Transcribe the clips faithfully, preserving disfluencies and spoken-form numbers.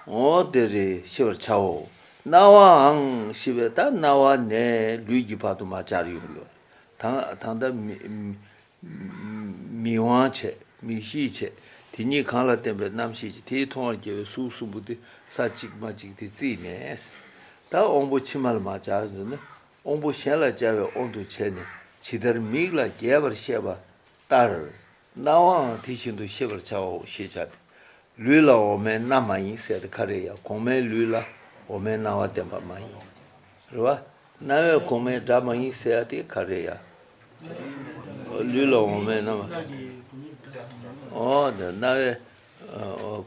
འོ་དེ་རེད། ཤེས་པར་བྱའོ། རྣ་བའང་ཞེས་པས་ད་རྣ་བ་ནས་ལུས་ཀྱི་བར་དུ་མར་སྦྱར་ཡོང་གི་ཡོད། ད་ད་ལྟ་མི་མིག་དབང་བྱས། མིག་ཤེས་བྱས། དེ་གཉིས་གང་ལ་བརྟེན་པའི་རྣམ་ཤེས་ཀྱིས་དེས་མཐོང་བར་གྱུར་པའི་གཟུགས་གསུམ་པོ་དེ་ས་གཅིག་མ་གཅིག་དེ་བརྩིས་ནས། ད་དབང་པོ་ཕྱི་མ་ལ་མར་སྦྱར་ཡོང་ན། དབང་པོ་གཞན་ལ་སྦྱར་བའི་དབང་དུ་བྱས་ནས་ཇི་ལྟར་མིག་ལ་རྒྱས་པར་བཤད་པ་ལྟར། རྣ་བའང་དེ་བཞིན་དུ་ཤེས་པར་བྱའོ་ཞེས་བྱ་སྟེ། ལུས་ལ་འོག་མའི་རྣ་མ་ཡིན་ཟེར་ཏེ་ག་རེ་ཡ། གོང་མའི་ལུས་ལ་འོག་མའི་རྣ་བ་བརྟེན་པ་མ་ཡིན། རེད་བ། རྣ་བའི་གོང་མའི་སྒྲ་མ་ཡིན་ཟེར་ཡ་དེ་ག་རེ་ཡ། ལུས་ལ་འོག་མའི་རྣ་མ། འོ་དེ་རྣ་བའི་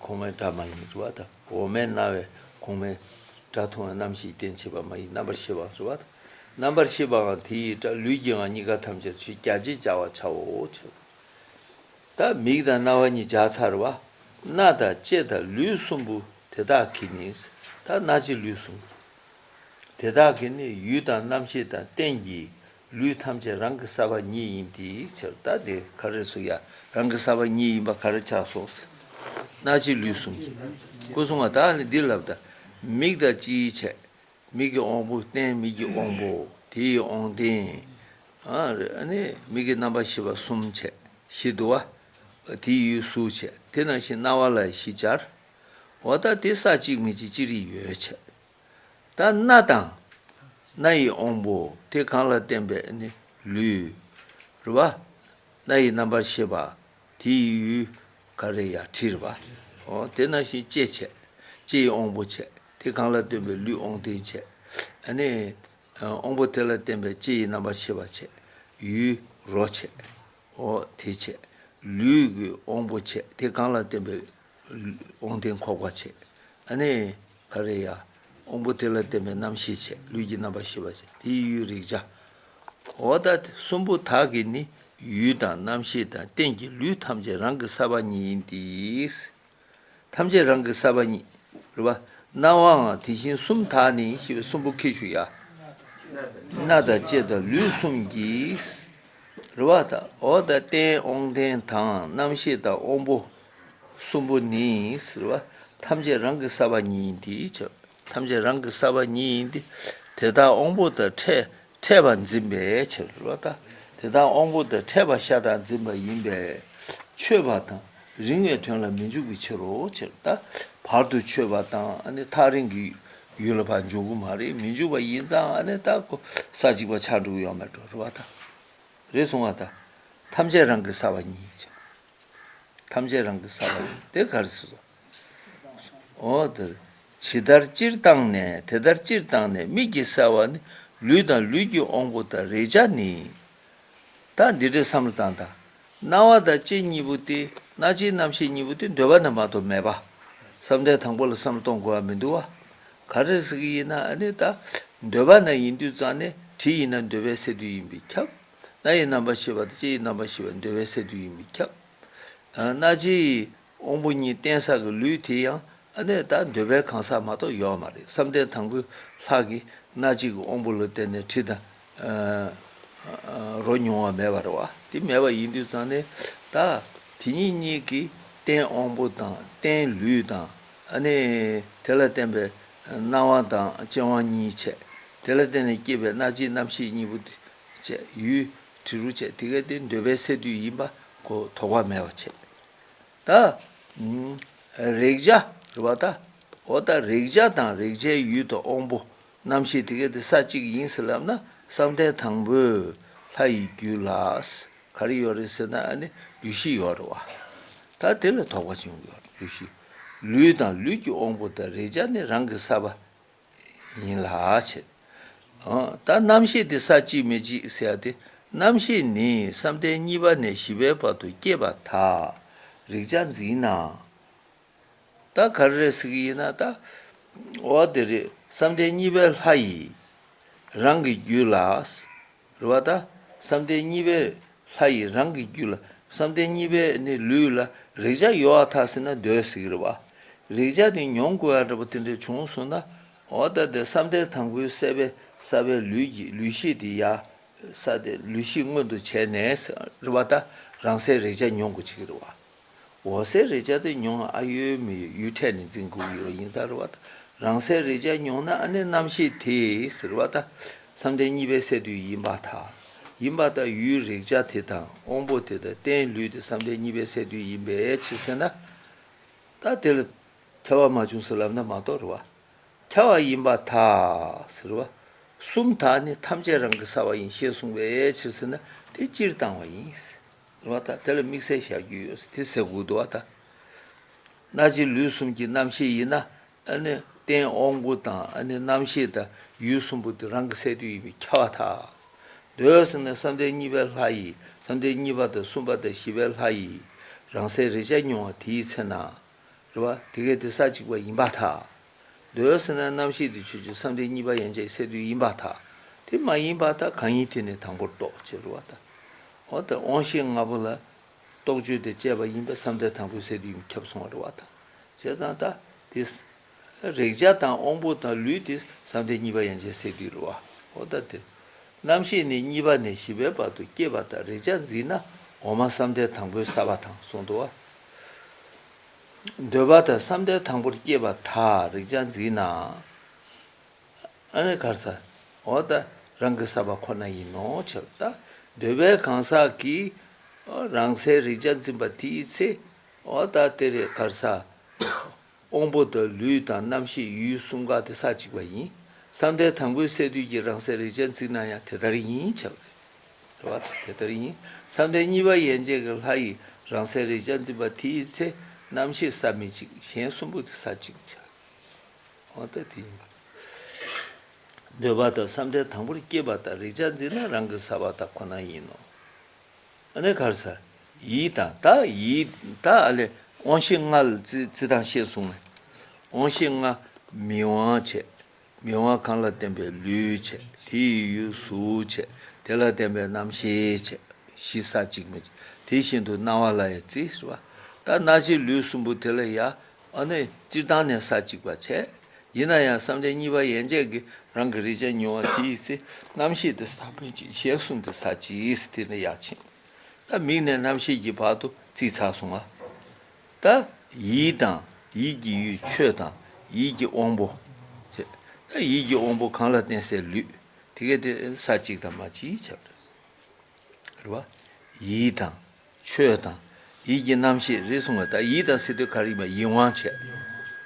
གོང་མའི་སྒྲ་མ་ཡིན་རེད་བ། ད་འོག་མའི་རྣ་བའི་གོང་མའི་སྒྲ་མཐོང་བའི་རྣམ་ཤེས་རྟེན་བྱེད་པ་མ་ཡིན། རྣམ་པར་ཤེས་པའང་རེད་བ། རྣམ་པར་ཤེས་པའང་དེ་ཡི་སྒྲ། ལུས་ཀྱིའང་གཉིས་ཀ་ཐམས་ཅད་ཆོས་རྒྱ་ཆེར་སྦྱར་བར་བྱའོ། ད་མིག་དང་རྣ་བ་གཉིས་སྦྱར་ཚར་བ། སྣ་དང་ལྕེ་དང་ལུས་གསུམ་པོ་དེ་དག་གིས་ནི། ད་སྣ་ལྕེ་ལུས་གསུམ་པོ་དེ་དག་གིས་ནི་ཡུལ་དང་རྣམ་ཤེས་དང་རྟེན་གྱི་ལུས་ཐམས་ཅད་རང་གི་ས་པ་ཉིད་ཡིན་ཏེ་ཕྱིར། ད་དེ་ག་རེ་སོ་ཡ། རང་གི་ས་པ་ཉིད་ཡིན་པ་ག་རེ་ཆགས་སོང་། སྣ་ལྕེ་ལུས་གསུམ་གྱི་སྐུ་གསུང་བ་དག་ནི་འདི་ལབ། ད་མིག་དང་ལྕེའི་ཆེད། མིག་གི་དབང་པོ། རྟེན་མིག་གི་དབང་པོ། དེ་ཡི་དབང་རྟེན། ཨ་རེ། ཨ་ནི་མིག་གི་རྣམ་པར་ཤེས་པ་གསུམ་བྱས། བཞི་འདུག་བ། དེའི་ཡུལ་གཟུགས་བྱས། དེ་ནང་བཞིན་རྣ་བ་ལ་བཞི་སྦྱར། འོ་ད་དེ་ས་གཅིག་མི་གཅིག་ཅི་རིགས་ཡོད་བྱས། ད་སྣ་དང་། སྣ་ཡི་དབང་པོ་དེ་གང་ལ་བརྟེན་པའི་ནི་ལུས། རེད་བ། སྣ་ཡི་རྣམ་པར་ཤེས་པ། དེ་ཡི་ཡུལ་ག་རེ་ཡ། དྲི་རེད་བ། འོ་དེ་ནང་བཞིན་ལྕེ་བྱས། ལྕེ་ཡི་དབང་པོ་བྱས། དེ་གང་ལ་བརྟེན་པའི་ལུས་དབང་རྟེན་བྱས། ཨ་ནི་དབང་པོ་དེ་ལ་བརྟེན་པའི་ལྕེ་ཡི་རྣམ་པར་ཤེས་པ་བྱས། ཡུལ་རོ་བྱས། འོ་དེ་བྱས། ལུས་ཀྱི་དབང་པོ་བྱས། དེ་གང་ལ་བརྟེན་པའི་དབང་རྟེན་ཁོག་པ་བྱས། ཨ་ནི་ག་རེ་ཡ། དབང་པོ་དེ་ལ་བརྟེན་པའི་རྣམ་ཤེས་བྱས། ལུས་ཀྱི་རྣམ་པར་ཤེས་པ་བྱས། དེའི་ཡུལ་རེག་བྱ། འོ་ད་གསུམ་པོ་དག་གིས་ནི་ཡུལ་དང་རྣམ་ཤེས་དང་རྟེན་གྱི་ལུས་ཐམས་ཅད་རང་གི་ས་པ་ཉིད་ཡིན་ཏེ། ཐམས་ཅད་རང་གི་ས་པ་ཉིད། རེད་བ། རྣ་བའང་དེ་བཞིན་གསུམ་དག་ནི་ཞེས་པའི་གསུམ་པོ་ཁྱེར་ཤོག་ཡ། སྣ་དང་ལྕེ་དང་ལུས་གསུམ་གྱིས། རེད་བ། ད་འོ་ད་རྟེན་དབང་རྟེན་དང་རྣམ་ཤེས་དང་དབང་པོ་གསུམ་པོ་ནི་ཟེར་བ། ཐམས་ཅད་རང་གི་ས་པ་ཉིད་ཡིན་ཏེ་ཆོས། ཐམས་ཅད་རང་གི་ས་པ་ཉིད་ཡིན་ཏེ། དེ་དག་དབང་པོ་དང་ཕྲད་ཕྲད་པར་འཛིན་པའི་ཕྱིར་རོ། ད་དེ་དག་དབང་པོ་དང་ཕྲད་པར་ཤ་སྟག་འཛིན་པ་ཡིན་པས་ཆོད་པ་དང་རིང་བའི་དོན་ལ་མི་འཇུག་པའི་ཕྱིར་རོ། ཕྱིར། ད་བར་དུ་ཆོད་པ་དང་ཨ་ནི་ཐག་རིང་གི་ཡུལ་ལ་ཕར་འཇུག་གི་མ་རེད། མི་འཇུག་པ་ཡིན་ཙང་ཨ་ནི་ད་ཁོ་ས་གཅིག་པ་ཆགས་འགྲོ་གི་ཡོད་མེད་འགྲོ་རེད་བ། ད་རེད་སོང་བ། ད་ཐམས་ཅད་རང་གི་ས་པ་ཉིད་ཅེས། ཐམས་ཅད་རང་གི་ས་པ་ཉིད་དེ་ག་རེ་ཟེར་སོང་། འོ་དེར། ཇི་ལྟར་སྤྱིར་བཏང་ནས། དེ་ལྟར་སྤྱིར་བཏང་ནས་མིག་གི་སལ་བ་ནི་ལུས་དང་ལུས་ཀྱི་དབང་པོ་དང་རེག་བྱ་ནི། ད་འདི་འདྲའི་བསམ་བློ་བཏང་དང་། རྣ་བ་དང་ལྕེ་གཉིས་པོ་དེ། སྣ་ལྕེའི་རྣམ་ཤེས་གཉིས་པོ་དེ་འདོད་པ་ན་མ་གཏོགས་མེད་པ། བསམ་གཏན་དང་པོ་ལ་བསམ་བློ་གཏོང་དགོས་པ་མི་འདུག་བ། ག་རེ་ཟེར་གི་ཡིན་ན་ཨ་ནི་ད། འདོད་པ་ན་ཡིན་དུས་ཙང་ནས་དྲི་ཡིན་ན་འདོད་པའི་སས་བསྡུས་ཡིན་པས་ཁྱབ། སྣ་ཡི་རྣམ་པར་ཤེས་པ་དང་ལྕེ་ཡི་རྣམ་པར་ཤེས་པ་འདོད་པའི་སས་བསྡུས་ཡིན་པས་ཁྱབ། སྣ་ལྕེའི་དབང་པོ་གཉིས་བརྟེན་ས་གི་ལུས་དེ་ཡང་ཨ་ནི་ད་འདོད་པའི་གང་ཟག་མ་གཏོགས་ཡོད་མ་རེད། བསམ་གཏན་དང་པོའི་ལྷ་གིས་སྣ་ལྕེ་གི་དབང་པོ་ལ་བརྟེན་ནས་དྲི་དང་། རོ་མྱོང་བ་མེད་པ་རེད་བ། དེ་མེད་པ་ཡིན་དུས་ཙང་ནས་ད་དེ་གཉིས་གཉིས་ཀྱི་རྟེན་དབང་པོ་དང་རྟེན་ལུས་དང་ཨ་ནི་དེ་ལ་བརྟེན་པའི་རྣ་བ་དང་ལྕེ་དབང་གཉིས་བྱས། དེ་ལ་བརྟེན་ནས་སྐྱེས་པའི་སྣ་ལྕེའི་རྣམ་ཤེས་གཉིས་པོ་དེ་བྱས། ཡུལ་དྲི་རོ་བྱས། དེ་ག་དེ་འདོད་པའི་སས་བསྡུས་ཡིན་པ་ཁོ་དོགས་པ་མེད་པ་བྱས། ད། རེག་བྱ་རེད་བ་ད། འོ་ད་རེག་བྱ་དང་རེག་བྱའི་ཡུལ་དང་དབང་པོ་རྣམ་ཤེས་དེ་ག་དེ་ས་གཅིག་ཡིན་ཟེར་ལབ་ན་བསམ་གཏན་དང་པོའི་ལྷ་ཡི་རྒྱུད་ལ། ག་རེ་ཡོད་རེད་ཟེར་ན་ཨ་ནི་ལུས་ཤེས་ཡོད་རེད་བ། ད་དེ་ལ་དོགས་པ་བྱུང་ཡོད་རེད། ལུས་ཤེས། ལུས་དང་ལུས་ཀྱི་དབང་པོ་དང་རེག་བྱ་ནི་རང་གི་ས་པ། ཡིན་ལ་བྱེད། ད་རྣམ་ཤེས་དེ་ས་གཅིག་མི་གཅིག་ཟེར་ཡ་དེ། རྣམ་ཤེས་ནི་བསམ་གཏན་གཉིས་པ་ནས་བཞི་པའི་བར་དུ་སྐྱེས་པ་དག་རེག་བྱ་འཛིན་ན། ད་ག་རེ་རེད་ཟེར་གི་ཡིན་ན་ད། འོ་དེ་རེད། བསམ་གཏན་གཉིས་པའི་ལྷ་ཡིས་རང་གི་རྒྱུད་ལ། རེད་བ་ད། བསམ་གཏན་གཉིས་པའི་ལྷ་ཡིས་རང་གི་རྒྱུད་ལ། བསམ་གཏན་གཉིས་པའི་ནི་ལུས་ལ་རེག་བྱ་ཡོད་པར་ཐལ་ཟེར་ན་འདོད་ཟེར་གི་རེད་བ། རེག་བྱ་དེ་མྱོང་དགོས་ཡ་འདྲ་པོ་དེ་འདྲ་བྱུང་སོང་ན། འོ་ད་དེ་བསམ་གཏན་དང་པོའི་སྲེད་པའི་ས་པའི་ལུས་ཀྱི་ལུས་ཤེས་དེ་ཡ། ས་དེ་ལུས་ཤེས་མངོན་དུ་བྱས་ནས་རེད་བ་ད། རང་སའི་རེག་བྱ་མྱོང་དགོས་བྱེད་ཀྱི་རེད་བ། འོད་གསལ་རེག་བྱ་དེ་མྱོང་ཨ་ཡོད་མི་ཡོད་ཡུལ་ཕྲད་ནས་འཛིན་དགོས་ཡོད་ཡིན་ས་རེད་བ་ད། རང་གསལ་རེག་བྱ་མྱོང་ན་ཨ་ནི་རྣམ་ཤེས་དེ་ཟེར་བ་ད། བསམ་གཏན་གཉིས་པའི་སས་བསྡུས་ཡིན་པར་ཐལ། ཡིན་པར་ཐལ་ཡུལ་རེག་བྱ་དེ་དང་དབང་པོ་དེ་དང་རྟེན་ལུས་དེ་བསམ་གཏན་གཉིས་པའི་སས་བསྡུས་ཡིན་པའི་ཕྱིར་ཟེར་ན། ད་དེ་ལ་ཁྱབ་པ་མ་བྱུང་ཟེར་ལབ་ན་མ་གཏོགས་རེད་བ། ཁྱབ་པ་ཡིན་པར་ཐལ་ཟེར་བ། གསུམ་དག་ནི་ཐམས་ཅད་རང་གི་ས་པ་ཡིན་ཞེས་གསུངས་པའི་ཕྱིར་ཟེར་ན་དེ་སྤྱིར་བཏང་བ་ཡིན། རེད་བ་ད། དེ་ལ་དམིགས་བསལ་བཞག་རྒྱུ་ཡོད་དེ་ཟེར་དགོས་འདུག་བ་ད། སྣ་ལྕེ་ལུས་གསུམ་གྱི་རྣམ་ཤེས་ཡིན་ན་ཨ་ནི་རྟེན་དབང་པོ་དང་ཨ་ནི་རྣམ་ཤེས་དང་ཡུལ་གསུམ་པོ་དེ་རང་གི་སས་བསྡུས་ཡིན་པས་ཁྱབ་པར་ཐལ། འདོད་ཟེར་ན་བསམ་གཏན་གཉིས་པའི་ལྷ་ཡིས། བསམ་གཏན་གཉིས་པ་དང་གསུམ་པ་དང་བཞི་པའི་ལྷ་ཡིས་རང་གསལ་རེག་བྱ་མྱོང་བ་དེའི་ཚེ་ན། རེད་བ། དེ་གས་དེ་ས་གཅིག་པ་ཡིན་པར་ཐལ། འདོད་ཟེར་ན་རྣམ་ཤེས་དེ་ཆོས་ཅན། བསམ་གཏན་གཉིས་པ་ཡན་ཆད་སས་བསྡུས་ཡིན་པར་ཐལ། དེ་མ་ཡིན་པར་ཐལ། གང་ཡིན་དེ་ནི་དང་པོར་རྟོགས་ཅེས་རེད་བ་ད། འོ་ད་དབང་ཤེས་ལྔ་པོ་ལ་རྟོག་དཔྱོད་དེ་བཅས་པ་ཡིན་པས་བསམ་གཏན་དང་པོའི་སས་བསྡུས་ཡིན་པས་ཁྱབ་སོང་བ་རེད་བ་ད། བྱས་ཙང་ད་དེ་རེག་བྱ་དང་དབང་པོ་དང་ལུས་དེ་བསམ་གཏན་གཉིས་པ་ཡན་ཆད་སས་བསྡུས་རེད་བ། འོ་ད་དེ། རྣམ་ཤེས་ནི་གཉིས་པ་ནས་བཞི་པའི་བར་དུ་སྐྱེས་པ་དང་རེག་བྱ་འཛིན་ན་འོག་མ་བསམ་གཏན་དང་པོའི་ས་པ་དང་གསུངས་འདུག་བ། འདོད་པ་དང་བསམ་གཏན་དང་པོར་སྐྱེས་པ་དག་རེག་བྱ་འཛིན་ན། ཨ་ནི་ག་རེ་ཟ། འོ་ད་རང་གི་ས་པ་ཁོ་ན་ཡིན་ནོ་བྱས་པ་ད། འདོད་པའི་གང་ཟག་གིས་རང་གསལ་རེག་བྱ་འཛིན་པ་དེའི་ཚེ། འོ་ད་དེ་རེད་ག་རེ་ཟ། དབང་པོ་དང་ལུས་དང་རྣམ་ཤེས་ཡུལ་གསུམ་ཀ་དེ་ས་གཅིག་པ་ཡིན། བསམ་གཏན་དང་པོའི་སས་བསྡུས་ཀྱིས་རང་གསལ་རེག་བྱ་འཛིན་ན་ཡང་དེ་ལྟར་ཡིན་བྱས་པ་རེད། རེད་བ། དེ་ལྟར་ཡིན། བསམ་གཏན་གཉིས་པ་ཡན་ཆད་ཀྱི་ལྷ་ཡིས་རང་གསལ་རེག་བྱ་འཛིན་པ་དེའི་ཚེ་རྣམ་ཤེས་ས་མི་གཅིག་གཞན་གསུམ་པོ་དེ་ས་གཅིག་བྱ། འོ་ད་དེ་ཡིན་པ། འདོད་པ་དང་བསམ་གཏན་དང་པོར་སྐྱེས་པ་དང་རེག་བྱ་འཛིན་ན་རང་གི་ས་པ་དག་ཁོ་ན་ཡིན་ནོ། ཨ་ནི་ག་རེ་ཟ། ཡིད་དང་ད་ཡིད་ད་ཨ་ལས་དབང་ཤེས་ལྔ་ལ་རྩི་རྩི་སྟངས་བཤད་སོང་ངས། དབང་ཤེས་ལྔ། མིག་དབང་བྱས། མིག་དབང་གང་ལ་བརྟེན་པའི་ལུས་བྱས། དེ་ཡི་ཡུལ་གཟུགས་བྱས། དེ་ལ་བརྟེན་པའི་རྣམ་ཤེས་བྱས། བཞི་ས་གཅིག་མ་གཅིག་དེ་བཞིན་དུ་རྣ་བ་ལ་ཡང་རྩི་ཟེར་བ། ད་སྣ་ལྕེ་ལུས་གསུམ་པོ་དེ་ལ་ཡང་ཨ་ནི་སྤྱིར་བཏང་ནས་ས་གཅིག་པ་བྱས། ཡིན་ན་ཡང་བསམ་གཏན་གཉིས་པ་ཡན་ཆད་ཀྱིས་རང་གི་རེག་བྱ་མྱོང་བ་དེའི་ཚེ་རྣམ་ཤེས་དེ་ས་མི་གཅིག་གཞན་གསུམ་དེ་ས་གཅིག་ཟེར་དེ་ནས་ཡར་ཕྱིན། ད་མིག་ནས་རྣམ་ཤེས་ཀྱི་བར་དུ་རྩིས་ཚར་སོང་ང་། ད་ཡིད་དང་ཡིད་ཀྱི་ཡུལ་ཆོས་དང་ཡིད་ཀྱི་དབང་པོ། ད་ཡིད་ཀྱི་དབང་པོ་གང་ལ་བརྟེན་སའི་ལུས། དེ་གས་དེ་ས་གཅིག་དང་མ་གཅིག་ཆགས་རེད། རེད་བ། ཡིད་དང་། ཆོས་དང་། ཡིད་ཀྱི་རྣམ་ཤེས་རེད་གསུངས་པ་ད་ཡིད་དང་ཟེར་དུས་ག་རེ་ཡིན་པ་ཡིད་དབང་བྱས།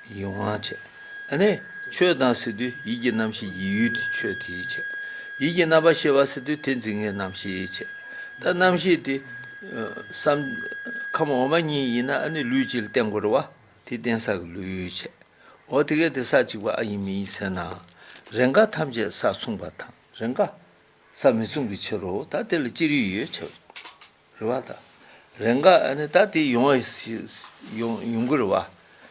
ཡིད་དབང་བྱས། ཨ་ནི། ཆོས་དང་ཟེར་དུས་ཡིད་ཀྱི་རྣམ་ཤེས་ཀྱི་ཡུལ་དེ་ཆོས་དེ་བྱས། ཡིད་ཀྱི་རྣམ་པར་ཤེས་པ་ཟེར་དུས་དེ་འཛིན་མཁན་རྣམ་ཤེས་བྱས། ད་རྣམ་ཤེས་དེ། བསམ། ཁམས་འོག་མ་གཉིས་ཡིན་ན་ཨ་ནི་ལུས་གཅིག་ལ་བརྟེན་དགོས་རེད་བ། དེ་བརྟེན་ས་གི་ལུས་བྱས། འོ་དེ་གས་དེ་ས་གཅིག་པ་ཨ་ཡིན་མིན་ཟེར་ན། རེས་འགའ་ཐམས་ཅད་ས་མཚུངས་པ་དང་རེས་འགའ། ས་མི་མཚུངས་ཀྱི་ཕྱིར་རོ། ད་དེ་ལ་སྤྱིར་ཡུལ་ཡོད་ཕྱིར། རེད་བ་ད། རེས་འགའ་ཨ་ནི་ད་དེ་ཡོང་བ་ཞིག་ཡོང་ཡོང་གི་རེད་བ།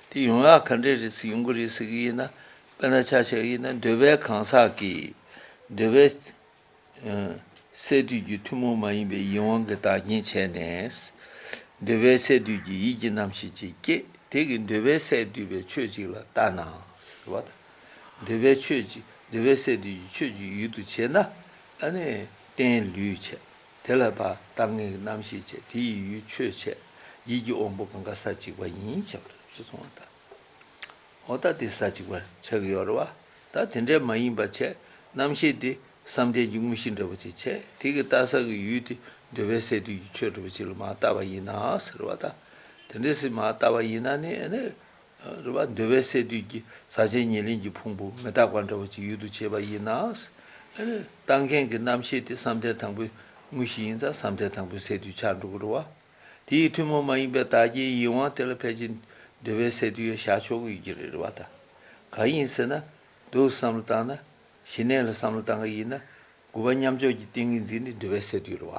དེ་ཡོང་ཡག་ག་འདྲས་རེད་ཟེར་ཡོང་གི་རེད་ཟེར་གི་ཡིན་ན། དཔེར་ན་ཆ་བཞག་ཡིན་ན་འདོད་པའི་གང་ཟག་གིས། འདོད་པའི། སས་བསྡུས་ཀྱི་ཐུན་མོང་མ་ཡིན་པའི་ཡིད་དབང་གི་བདག་རྐྱེན་བྱས་ནས། འདོད་པའི་སས་བསྡུས་ཀྱི་ཡིད་ཀྱི་རྣམ་ཤེས་ཅིག་སྐྱེས། དེ་གིས་འདོད་པའི་སས་བསྡུས་པའི་ཆོས་ཅིག་ལ་ལྟ་ན། རེད་བ་ད། འདོད་པའི་ཆོས་ཅིག་འདོད་པའི་སས་བསྡུས་ཀྱི་ཆོས་ཅིག་ཡུལ་དུ་བྱས་ན། ཨ་ནི། རྟེན་ལུས་བྱས། དེ་ལ་ཕར་ལྟ་མཁན་གྱི་རྣམ་ཤེས་བྱས། དེ་ཡི་ཡུལ་ཆོས་བྱས། ཡིད་ཀྱི་དབང་པོ་གང་ག་ས་གཅིག་པ་ཡིན་བྱས་པ་རེད་གསུངས་པ་དང་། འོ་ད་དེ་ས་གཅིག་པ་ཆགས་ཀྱི་ཡོད་རེད་བ། ད་དེ་འདྲས་མ་ཡིན་པ་བྱས། རྣམ་ཤེས་དེ་བསམ་གཏན་གྱི་དངོས་གཞི་འདྲ་པོ་ཅིག་བྱས། དེ་གི་ལྟ་ས་གི་ཡུལ་དེ་འདོད་པའི་སས་བསྡུས་ཀྱི་ཆོས་འདྲ་པོ་ཅིག་ལ་མར་བལྟ་བ་ཡིན་ན་ཟེར་བ་ད། དེ་འདྲས་སེ་མར་བལྟ་བ་ཡིན་ན་ནི་ཨ་ནི། རེད་བ། འདོད་པའི་སས་བསྡུས་ཀྱི་ཟག་བཅས་ཉེར་ལེན་གྱི་ཕུང་པོ་མི་རྟག་པ་འདྲ་བོ་ཅིག་ཡུལ་དུ་བྱེད་པ་ཡིན་ན། ལྟ་མཁན་གྱི་རྣམ་ཤེས་དེ་བསམ་གཏན་དང་པོའི་དངོས་གཞི་ཡིན་ཙང་བསམ་གཏན་དང་པོའི་སས་བསྡུས་ཆགས་འགྲོ་གི་རེད་བ། དེ་ཡི་ཐུན་མོང་མ་ཡིན་པའི་བདག་རྐྱེན་ཡིད་དབང་དེ་ལ་ཕལ་ཆེར་འདོད་པའི་སས་བསྡུས་ཡང་བཞག་ཆོག་གི་ཡོད་ཀྱི་རེད་བ་ད། གང་ཡིན་ཟེར་ན། འདུག་བསམ་བློ་བཏང་ན། ཞི་གནས་ལ་བསམ་བློ་བཏང་གི་ཡིན་ན། དགུ་པ་མཉམ་འཇོག་གི་ཏིང་ངེ་འཛིན་ནི་འདོད་པའི་སས་བསྡུས་རེད་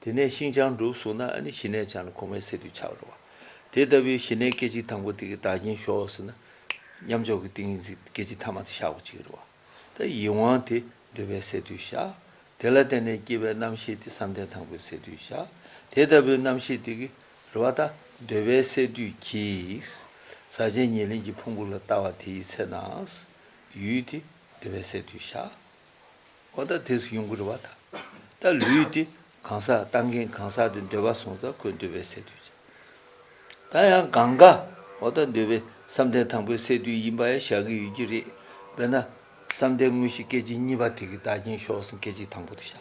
བ། དེ་ནས་ཤིན་སྦྱངས་འགྲུབ་སོང་ན་ཨ་ནི་ཞི་གནས་སྦྱངས་ནས་གོང་མའི་སས་བསྡུས་ཆགས་པ་རེད་བ། དེ་ལྟ་བུའི་ཞི་གནས་སྐད་ཅིག་དང་པོ་དེ་གི་བདག་རྐྱེན་ཞོག་ཟེར་ན། མཉམ་འཇོག་གི་ཏིང་ངེ་འཛིན་སྐད་ཅིག་ཐ་མ་དེ་བཞག་པ་ཅིག་རེད་བ། ད་ཡིད་དབང་དེ་འདོད་པའི་སས་བསྡུས་བཞག་དེ་ལ་བརྟེན་ནས་སྐྱེས་པའི་རྣམ་ཤེས་དེ་བསམ་གཏན་དང་པོའི་སས་བསྡུས་བཞག་དེ་ལྟ་བུའི་རྣམ་ཤེས་དེ་གི་རེད་བ་ད། འདོད་པའི་སས་བསྡུས་ཀྱིས་ཟག་བཅས་ཉེར་ལེན་གྱི་ཕུང་པོ་ལ་ལྟ་བ་དེའི་ཚེ་ན། ཡུལ་དེ་འདོད་པའི་སས་བསྡུས་བཞག་འོ་ད་དེ་སུ་ཡོང་གི་རེད་བ་ད། ད་ལུས་དེ་གང་ཟག་ལྟ་མཁན་གང་ཟག་དེ་འདོད་པ་སོང་ཙང་ཁོས་འདོད་པའི་སས་བསྡུས་བྱས། ད་ཡང་གང་ག་འོ་ད་འདོད་པའི་བསམ་གཏན་དང་པོའི་སས་བསྡུས་ཡིན་པ་ཡང་བཞག་གི་ཡོད་ཀྱི་རེད། དཔེར་ན། བསམ་གཏན་དངོས་གཞི་སྐད་ཅིག་གཉིས་པ་དེ་གི་བདག་རྐྱེན་ཤོག་ཟེར་སྐད་ཅིག་དང་པོ་དེ་བཞག་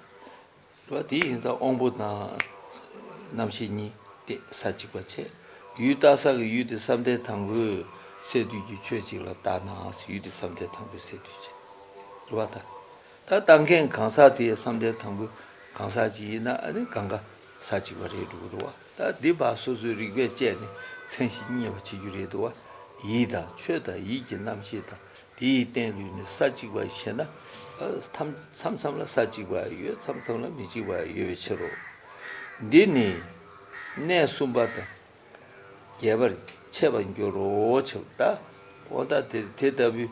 རེད་བ། དེ་ཡིན་ཙང་དབང་པོ་དང་རྣམ་ཤེས་གཉིས་དེ་ས་གཅིག་པ་བྱས། ཡུལ་བལྟ་ས་གི་ཡུལ་དེ་བསམ་གཏན་དང་པོའི་སས་བསྡུས་ཀྱི་ཆོས་གཅིག་ལ་བལྟ་ན། ཡུལ་དེ་བསམ་གཏན་དང་པོའི་སས་བསྡུས་བྱས་རེད་བ། ད་ད་ལྟ་མཁན་གང་ཟག་དེ་བསམ་གཏན་དང་པོའི་གང་ཟག་ཅིག་ཡིན་ན་ཨ་ནི་གང་ག་ས་གཅིག་པ་རེད་འགྲོ་གི་རེད་བ། ད་འདི་བ་སོ་སོའི་རིགས་པས་དཔྱད་ནས་མཚན་གཞི་རྙེད་པ་བྱེད་རྒྱུ་རེད་འདུག་བ། ཡིད་དང་ཆོས་དང་ཡིད་ཀྱི་རྣམ་ཤེས་དང་། དེ་ཡི་རྟེན་ལུས་ནི་ས་གཅིག་པ་ཞེ་ན། མཚམས་མཚམས་ལ་ས་གཅིག་པ་ཡོད། མཚམས་མཚམས་ལ་མི་གཅིག་པ་ཡོད་པའི་ཕྱིར་རོ། འདི་ནི་གནས་གསུམ་པ་དང་རྒྱས་པར་འཆད་པར་འགྱུར་རོ། ཆེ་བ་ད། འོ་ད་དེ་དེ་ལྟ་བུའི་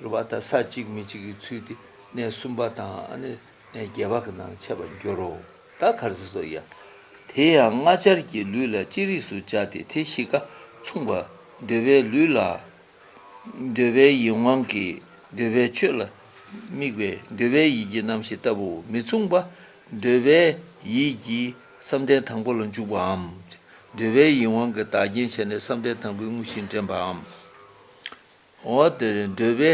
རུ་བ་ད་ས་གཅིག་མི་གཅིག་གི་ཚུལ་དེ་གནས་གསུམ་པ་དང་ཨ་ནི་གནས་བརྒྱད་པ་གི་ནང་འཆད་པར་འགྱུར་རོ། ད་ག་རེ་ཟེར་སོ་ཡ། དེ་ཡང་ལྔ་ཆར་གྱི་ལུས་ལ་ཅི་རིགས་སུ་སྦྱར་ཏེ་དེ་བཞི་ཀ་མཚུངས་པ། འདོད་པའི་ལུས་ལ། འདོད་པའི་ཡིད་དབང་གིས་འདོད་པའི་ཆོས་ལ་དམིགས་པའི་འདོད་པའི་ཡིད་ཀྱི་རྣམ་ཤེས་ལྟ་བུ་མི་མཚུངས་པ། འདོད་པའི་ཡིད་ཀྱིས་བསམ་གཏན་དང་པོ་ལ་འཇུག་པའམ། འདོད་པའི་ཡིད་དབང་གིས་བདག་རྐྱེན་བྱས་ནས་བསམ་གཏན་དང་པོའི་དངོས་གཞི་འདྲེན་པའམ། འོ་དེར་འདོད་པའི་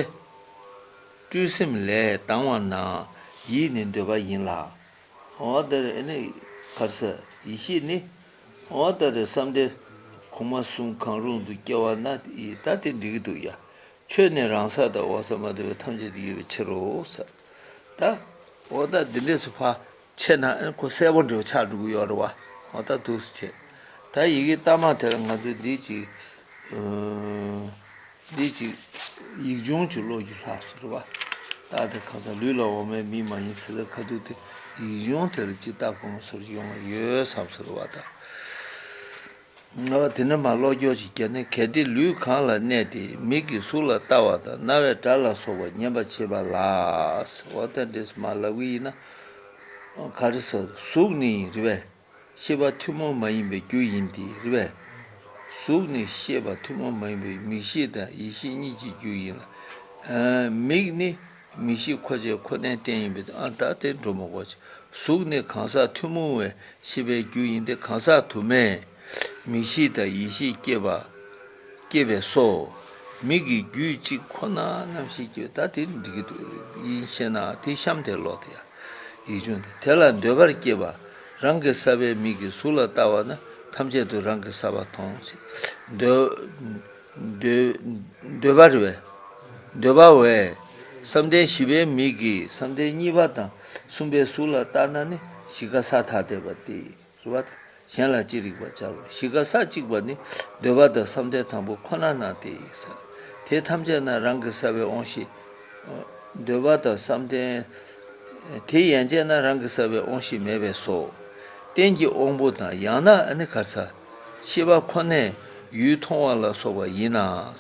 སྤྲུལ་སེམས་ལས་ལྡང་བ་ན་ཡིད་ནི་འདོད་པ་ཡིན་ལ། འོ་དེར་ཨེ་ནི་གར་ས་ཡེ་ཤེས་ནི། འོ་ད་དེ་བསམ་གཏན་གོང་མ་གསུམ་གང་རུང་དུ་སྐྱེ་བ་ན་ཡི་ད་དེ་འགྲིག་གི་འདུག་ཡ། ཆོས་ནི་རང་ས་དང་འོག་ས་མ་འདོད་པའི་ཐམས་ཅད་དུ་ཡོད་པའི་ཕྱིར་རོ་ས། ད། འོ་ད་འདི་འདྲས་སུ་ཕ། ཆེ་ན་ཨེ་ཁོ་གསལ་པོ་འདྲ་བོ་ཆགས་འགྲོ་གི་ཡོད་རེད་བ། འོ་ད་འདུག་སེ་བྱས། ད་ཡི་གེ་གཏའ་མ་དེར་ང་ཚོས་འདི་ཅིག་འདི་ཅིག་ཡིག་ཆུང་ཅིག་ཀློག་རྒྱུ་ལྷག་སོང་རེད་བ། ད་དེ་གང་ཟག་ལུས་ལ་འོག་མའི་མིག་མ་ཡིན་ཟེར་ལ་ཁ་ཐུག་དེ་ཡིག་ཆུང་དེར་ཅིག་ལྟ་དགོས་མ་སོར་ཡོང་བ་ཡོད་བསམ་སོང་རེད་བ་ད། ང་བ་དེ་ནས་མ་ཀློག་སྐྱོར་ཅིག་བརྒྱབ་ནས། གལ་ཏེ་ལུས་གང་ལ་གནས་ཏེ་མིག་གིས་གཟུགས་ལ་ལྟ་བ་དང་རྣ་བས་སྒྲ་ལ་སོགས་པ་ཉན་པར་བྱེད་པ་ལ། འོ་ད་འདྲེས་མ་ལབ་ཀྱི་ཡིན་ན། ག་རེ་ཟེར་གཟུགས་ནི་རེད་པས། ཤེས་པ་ཐུན་མོང་མ་ཡིན་པའི་རྒྱུ་ཡིན་ཏེ་རེད་པས། གཟུགས་ནི་ཤེས་པ་ཐུན་མོང་མ་ཡིན་པའི་མིག་ཤེས་དང་ཡིད་ཤེས་གཉིས་ཀྱི་རྒྱུ་ཡིན་ལ། མིག་ནི་མིག་ཤེས་མཁོ་བྱེད་ཁོ་ནའི་རྟེན་ཡིན་པས་ཨ་ད་དེ་འགྲོ་མི་དགོས། གཟུགས་ནི་གང་ཟག་ཐུན་མོང་བའི་ཤེས་པའི་རྒྱུ་ཡིན་ཏེ་གང་ཟག་དུ་མས་མིག་ཤེས་དང་ཡིད་ཤེས་སྐྱེས་པ། སྐྱེས་པས་སོ། མིག་གི་རྒྱུད་གཅིག་ཁོ་ན་རྣམ་ཤེས་སྐྱེ་བ་ད་དེ་འགྲིག་གི་འདུག་ཡིན་ཞེ་ན་དེ་གཤམ་དེ་ཀློག་དེ་ཡ། ཡིག་ཆུང་དེ་དེ་ལ་འདོད་པར་སྐྱེས་པ་རང་གི་ས་པའི་མིག་གིས་གཟུགས་ལ་ལྟ་བ་ན་ཐམས་ཅད་དུ་རང་གི་ས་པ་མཐོང་ཞེས། འདོད་འདོད་འདོད་པ་རེད་པས། འདོད་པ་བས། བསམ་གཏན་བཞི་པའི་མིག་གིས་བསམ་གཏན་གཉིས་པ་དང་གསུམ་པའི་གཟུགས་ལ་ལྟ་ན་ནི་བཞི་ཀ་ས་ཐ་དད་པ་སྟེ། རེད་བ། གཞན་ལ་ཅི་རིགས་པར་སྦྱར་རོ། བཞི་ཀ་ས་གཅིག་པ་ནི་འདོད་པ་དང་བསམ་གཏན་དང་པོ་ཁོ་ན་ན་སྟེ་ཡིན་ས། དེ་ཐམས་ཅད་ན་རང་གི་ས་པའི་དབང་ཤེས། འདོད་པ་དང་བསམ་གཏན། དེ་ཡན་ཆད་ན་རང་གི་ས་པའི་དབང་ཤེས་མེད་པས་སོ། རྟེན་གྱི་དབང་པོ་དང་ཡང་ན་ཨ་ནི་གར་ས། ཤེས་པ་ཁོ་ནས་ཡུལ་མཐོང་བ་ལ་སོགས་པ་ཡིན་ན།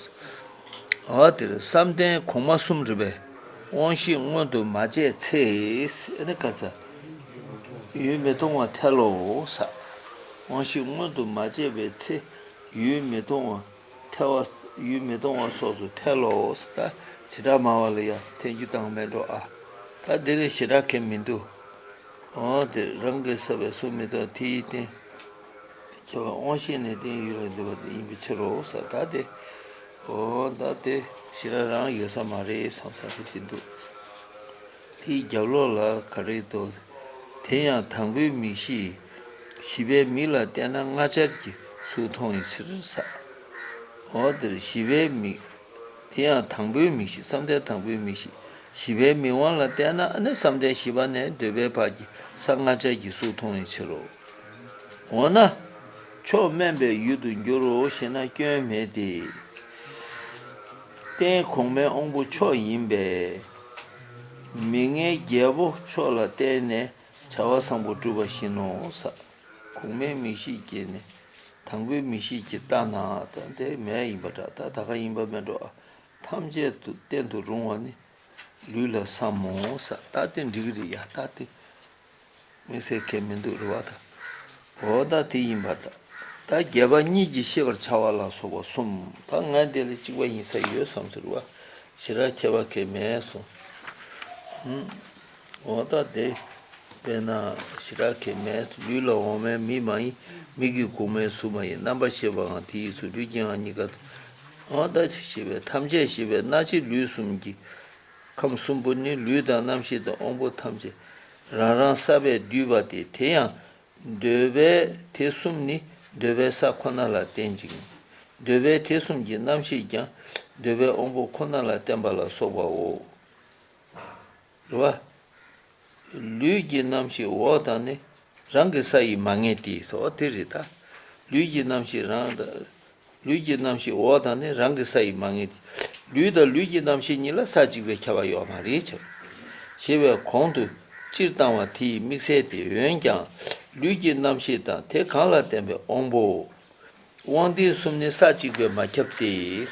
འོ་དེར་བསམ་གཏན་གོང་མ་གསུམ་རེད་པས། དབང་ཤེས་མངོན་དུ་མ་བྱས་ཚེ། ཨ་ནི་གར་ས། ཡུལ་མི་མཐོང་བ་ཐལ་ལོ་ས། དབང་ཤེས་མངོན་དུ་མ་བྱས་པའི་ཚེ། ཡུལ་མི་མཐོང་བ་ཐལ་བ། ཡུལ་མི་མཐོང་བ་སོགས་སུ་ཐལ་ལོ་ས། ད་བྱེ་བྲག་སྨྲ་བ་ལ་ཡང་འཐེན་རྒྱུ་བཏང་མེད་འགྲོ་ཨ། ད་འདི་ལས་ཞེ་དྲག་གལ་མི་འདུག་འོ་དེ་རང་གི་ས་པའི་གཟུགས་མི་མཐོང་དེ་ཡི་རྟེན། ཁྱབ་པ་དབང་ཤེས་ནི་རྟེན་ཡུལ་ལ་འདོད་པ་དེ་ཡིན་པའི་ཕྱིར་རོ་ས། ད་དེ། འོ་ད་དེ་ཞེ་དྲག་རང་ཡོད་ས་མ་རེད་བསམ་ས་དེ་ཅི་འདུག་དེའི་རྒྱབ་ལོགས་ལ་ག་རེ་འདུག་དེ་ཡང་དང་པོའི་མིག་ཤེས་བཞི་པའི་མིག་ལ་བལྟས་ན་ལྔ་ཆར་གྱི་གཟུགས་མཐོང་བའི་ཕྱིར་ས། འོ་དེར་བཞི་པའི་མིག་དེ་ཡང་དང་པོའི་མིག་ཤེས་བསམ་གཏན་དང་པོའི་མིག་ཤེས་བཞི་པའི་མིག་དབང་ལ་བལྟས་ན་ཨ་ནི་བསམ་གཏན་བཞི་པ་ནས་འདོད་པའི་བར་གྱི་ས་ལྔ་ཆར་གྱི་གཟུགས་མཐོང་བའི་ཕྱིར་རོ། འོ་ན། མཆོག་དམན་པའི་ཡུལ་དུ་འགྱུར་རོ་ཞེ་ན་སྐྱོན་མེད་དེ། རྟེན་གོང་མའི་དབང་པོ་མཆོག་ཡིན་པས། མིག་ལྔའི་རྒྱལ་པོ་མཆོག་ལ་བརྟེན་ནས་བྱ་བ་བཟང་པོ་བསྒྲུབས་པ་བཞིན་ནོ་ས། གོང་མའི་མིག་ཤེས་ཀྱིས་ནི་དང་པོའི་མིག་ཤེས་ཀྱིས་བལྟས་ན་ད་དེ་མེད་ཡིན་པ་འདྲ། ད་ད་ག་ཡིན་པ་མེད་འགྲོ་ཨ། ཐམས་ཅད་དུ་བརྟེན་དུ་རུང་བ་ནི་ལུས་ལ་བསམ་མོ་ས། ད་དེ་འགྲིག་གི་རེད་ཡ། ད་དེ། དམིགས་བསལ་གལ་མི་འདུག་རེད་བ་ད། འོ་ད་དེ་ཡིན་པ་འདྲ། ད་རྒྱས་པ་གཉིས་ཀྱིས་ཤེས་པར་བྱ་བ་ལ་སོགས་པ་གསུམ། ད་ང་དེ་ལ་གཅིག་པ་ཡིན་ས་ཡོད་བསམ་ཟེར་བ། ཞེ་དྲག་ཁྱད་པར་གལ་མེད་གསུངས། ཧུམ། འོ་ད་དེ། དཔེར་ན་ཞེ་དྲག་གི་མེད། ལུས་ལ་འོག་མའི་མིག་མ་ཡིན། མིག་གི་གོང་མའི་གཟུགས་མ་ཡིན། རྣམ་པར་ཤེས་པའང་དེ་ཡི་གཟུགས། ལུས་ཀྱི་ཡང་གཉིས་ཀ། འོ་ད་ཅི་ཞེས་པའི་ཐམས་ཅད་ཞེས་པའི་སྣང་མཆེད་ལུས་གསུམ་གྱི་ཁམས་གསུམ་པོ་ནི་ལུས་དང་རྣམ་ཤེས་དང་དབང་པོ་ཐམས་ཅད་རང་རང་ས་པས་བསྡུས་པ་སྟེ། དེ་ཡང་འདོད་པའི་དེ་གསུམ་ནི་འདོད་པའི་ས་ཁོ་ན་ལ་བརྟེན་ཅིང་། འདོད་པའི་དེ་གསུམ་གྱི་རྣམ་ཤེས་ཀྱང་འདོད་པའི་དབང་པོ་ཁོ་ན་ལ་བརྟེན་པ་ལ་སོགས་པའོ། རེད་བ། ལུས་ཀྱི་རྣམ་ཤེས་འོག་དང་ནི། རང་གི་ས་ཡིས་མ་ངེས་ཏེ་ཟེར་བ་དེ་རེད་ད། ལུས་ཀྱི་རྣམ་ཤེས་རང་དང་། ལུས་ཀྱི་རྣམ་ཤེས་འོག་དང་ནི་རང་གི་ས་ཡིས་མ་ངེས་ཏེ། ལུས་དང་ལུས་ཀྱི་རྣམ་ཤེས་གཉིས་ལ་ས་གཅིག་པའི་ཁྱབ་པ་ཡོད་མ་རེད་ཅེས། ཞེས་པའི་གོང་དུ་སྤྱིར་བཏང་བ་དེ་ཡི་དམིགས་བསལ་ཏེ། འོན་ཀྱང་ལུས་ཀྱི་རྣམ་ཤེས་དང་དེ་གང་ལ་བརྟེན་པའི་དབང་པོ། དབང་དེ་གསུམ་ནི་ས་གཅིག་པས་མ་ཁྱབ་སྟེ།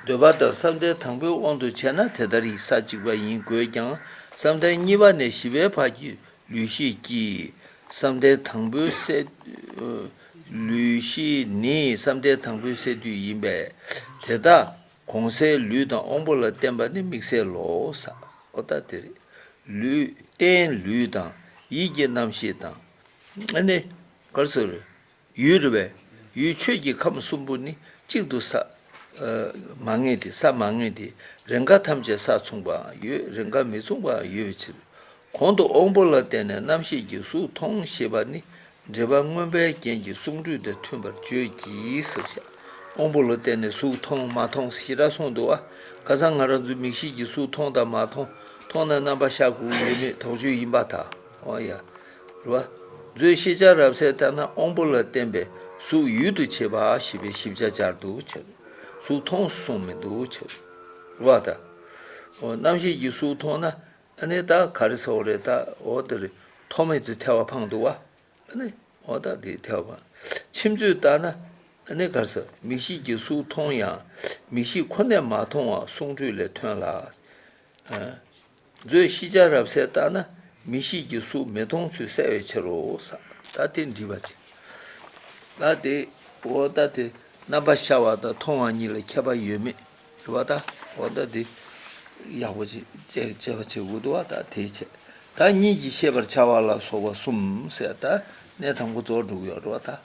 འདོད་པ་དང་བསམ་གཏན་དང་པོའི་དབང་དུ་བྱས་ན་དེ་ལྟར་ཡི་ས་གཅིག་པ་ཡིན་དགོས་ཀྱང་། བསམ་གཏན་གཉིས་པ་ནས་བཞི་པའི་བར་གྱི་ལུས་ཤེས་ཀྱིས་བསམ་གཏན་དང་པོའི་སས། ལུས་ཤེས་ནི་བསམ་གཏན་དང་པོའི་སས་བསྡུས་ཡིན་པས། དེ་དག་གོང་གསལ་ལུས་དང་དབང་པོ་ལ་བརྟེན་པ་ནི་དམིགས་བསལ་ལོ་ཟེར། འོ་ད་དེ་རེད། ལུས་རྟེན་ལུས་དང་ཡིད་ཀྱི་རྣམ་ཤེས་དང་། ཨ་ནི་ག་རེ་ཟེར། ཡུལ་རེད་པས། ཡུལ་ཆོས་ཀྱི་ཁམས་གསུམ་པོ་ནི་གཅིག་ཏུ་ས། ཨ། མ་ངེས་ཏེ། ས་མ་ངེས་ཏེ། རེས་འགའ་ཐམས་ཅད་ས་མཚུངས་པའང་ཡོད། རེས་འགའ་མི་མཚུངས་པའང་ཡོད་པའི་ཕྱིར། གོང་དུ་དབང་པོ་ལ་བརྟེན་ནས་རྣམ་ཤེས་ཀྱིས་གཟུགས་མཐོང་ཞེས་པ་ནི་འགྲེལ་པ་མངོན་པའི་རྒྱན་གྱི་གསུང་སྒྲོས་དང་མཐུན་པར་བརྗོད་ཀྱི་ཟེར་བཞག། དབང་པོ་ལ་བརྟེན་ནས་གཟུགས་མཐོང་མ་མཐོང་ཞེ་དྲག་གསུངས་འདུག་བ། ཁ་སང་ང་རང་ཚོའི་མིག་ཤེས་ཀྱིས་གཟུགས་མཐོང་དང་མ་མཐོང་། མཐོང་ན་རྣམ་པར་ཤར་དགོས་ཀྱི་ཡོད་མེད་དོགས་གཅོད་ཡིན་པར་ཐལ། འོ་ཡ། རེད་བ། མཛོད་ཤེས་བྱ་རབ་གསལ་ལྟར་ན་དབང་པོ་ལ་བརྟེན་པའི་གཟུགས་ཡུལ་དུ་བྱེད་པ་ཞེས་པའི་ཞིབ་ཆ་སྦྱར་འདུག་བྱས། གཟུགས་མཐོང་གསུངས་མི་འདུག་བྱས། རེད་བ་ད། འོ་རྣམ་ཤེས་ཀྱིས་གཟུགས་མཐོང་ན་ཨ་ནི་ད་ག་རེ་ཟེར་བ་རེད་ད། འོ་དེ་རེད། མཐོང་མེད་དུ་ཐལ་བ་འཕངས་འདུག་བ། ཨ་ནི་འོ་ད་དེ་ཐལ་བ། མཆིམས་མཛོད་ལྟར་ན་ཨ་ནི་ག་རེ་ཟེར། མིག་ཤེས་ཀྱིས་གཟུགས་མཐོང་ཡང་མིག་ཤེས་ཁོ་ནས་མ་མཐོང་བ་གསུང་སྒྲོས་ལས་ཐོན་ལ། མཛོད་ཤེས་བྱ་རབ་གསལ་ལྟར་ན་མིག་ཤེས་ཀྱིས་གཟུགས་མི་མཐོང་ཚུལ་གསལ་བའི་ཕྱིར་རོ། ད་དེ་འགྲིག་པ་ཅིག། ད་དེ་འོ་ད་དེ་རྣམ་པར་ཤར་བ་དང་མཐོང་བ་གཉིས་ལ་ཁྱད་པར་ཡོད་མེད་རེད་བ་ད། འོ་ད་དེ་ཡག་པོ་ཅིག་དཔྱད་དཔྱད་པ་བྱེད་དགོས་འདུག་བ། ད་དེའི་ཆེད་ད་གཉིས་ཀྱིས་ཤེས་པར་བྱ་བ་ལ་སོགས་པ་གསུམ་ཟེར། ད་གནས་དང་པོ་རྫོགས་འགྲོ་གི་ཡོད་རེད་བ་ད།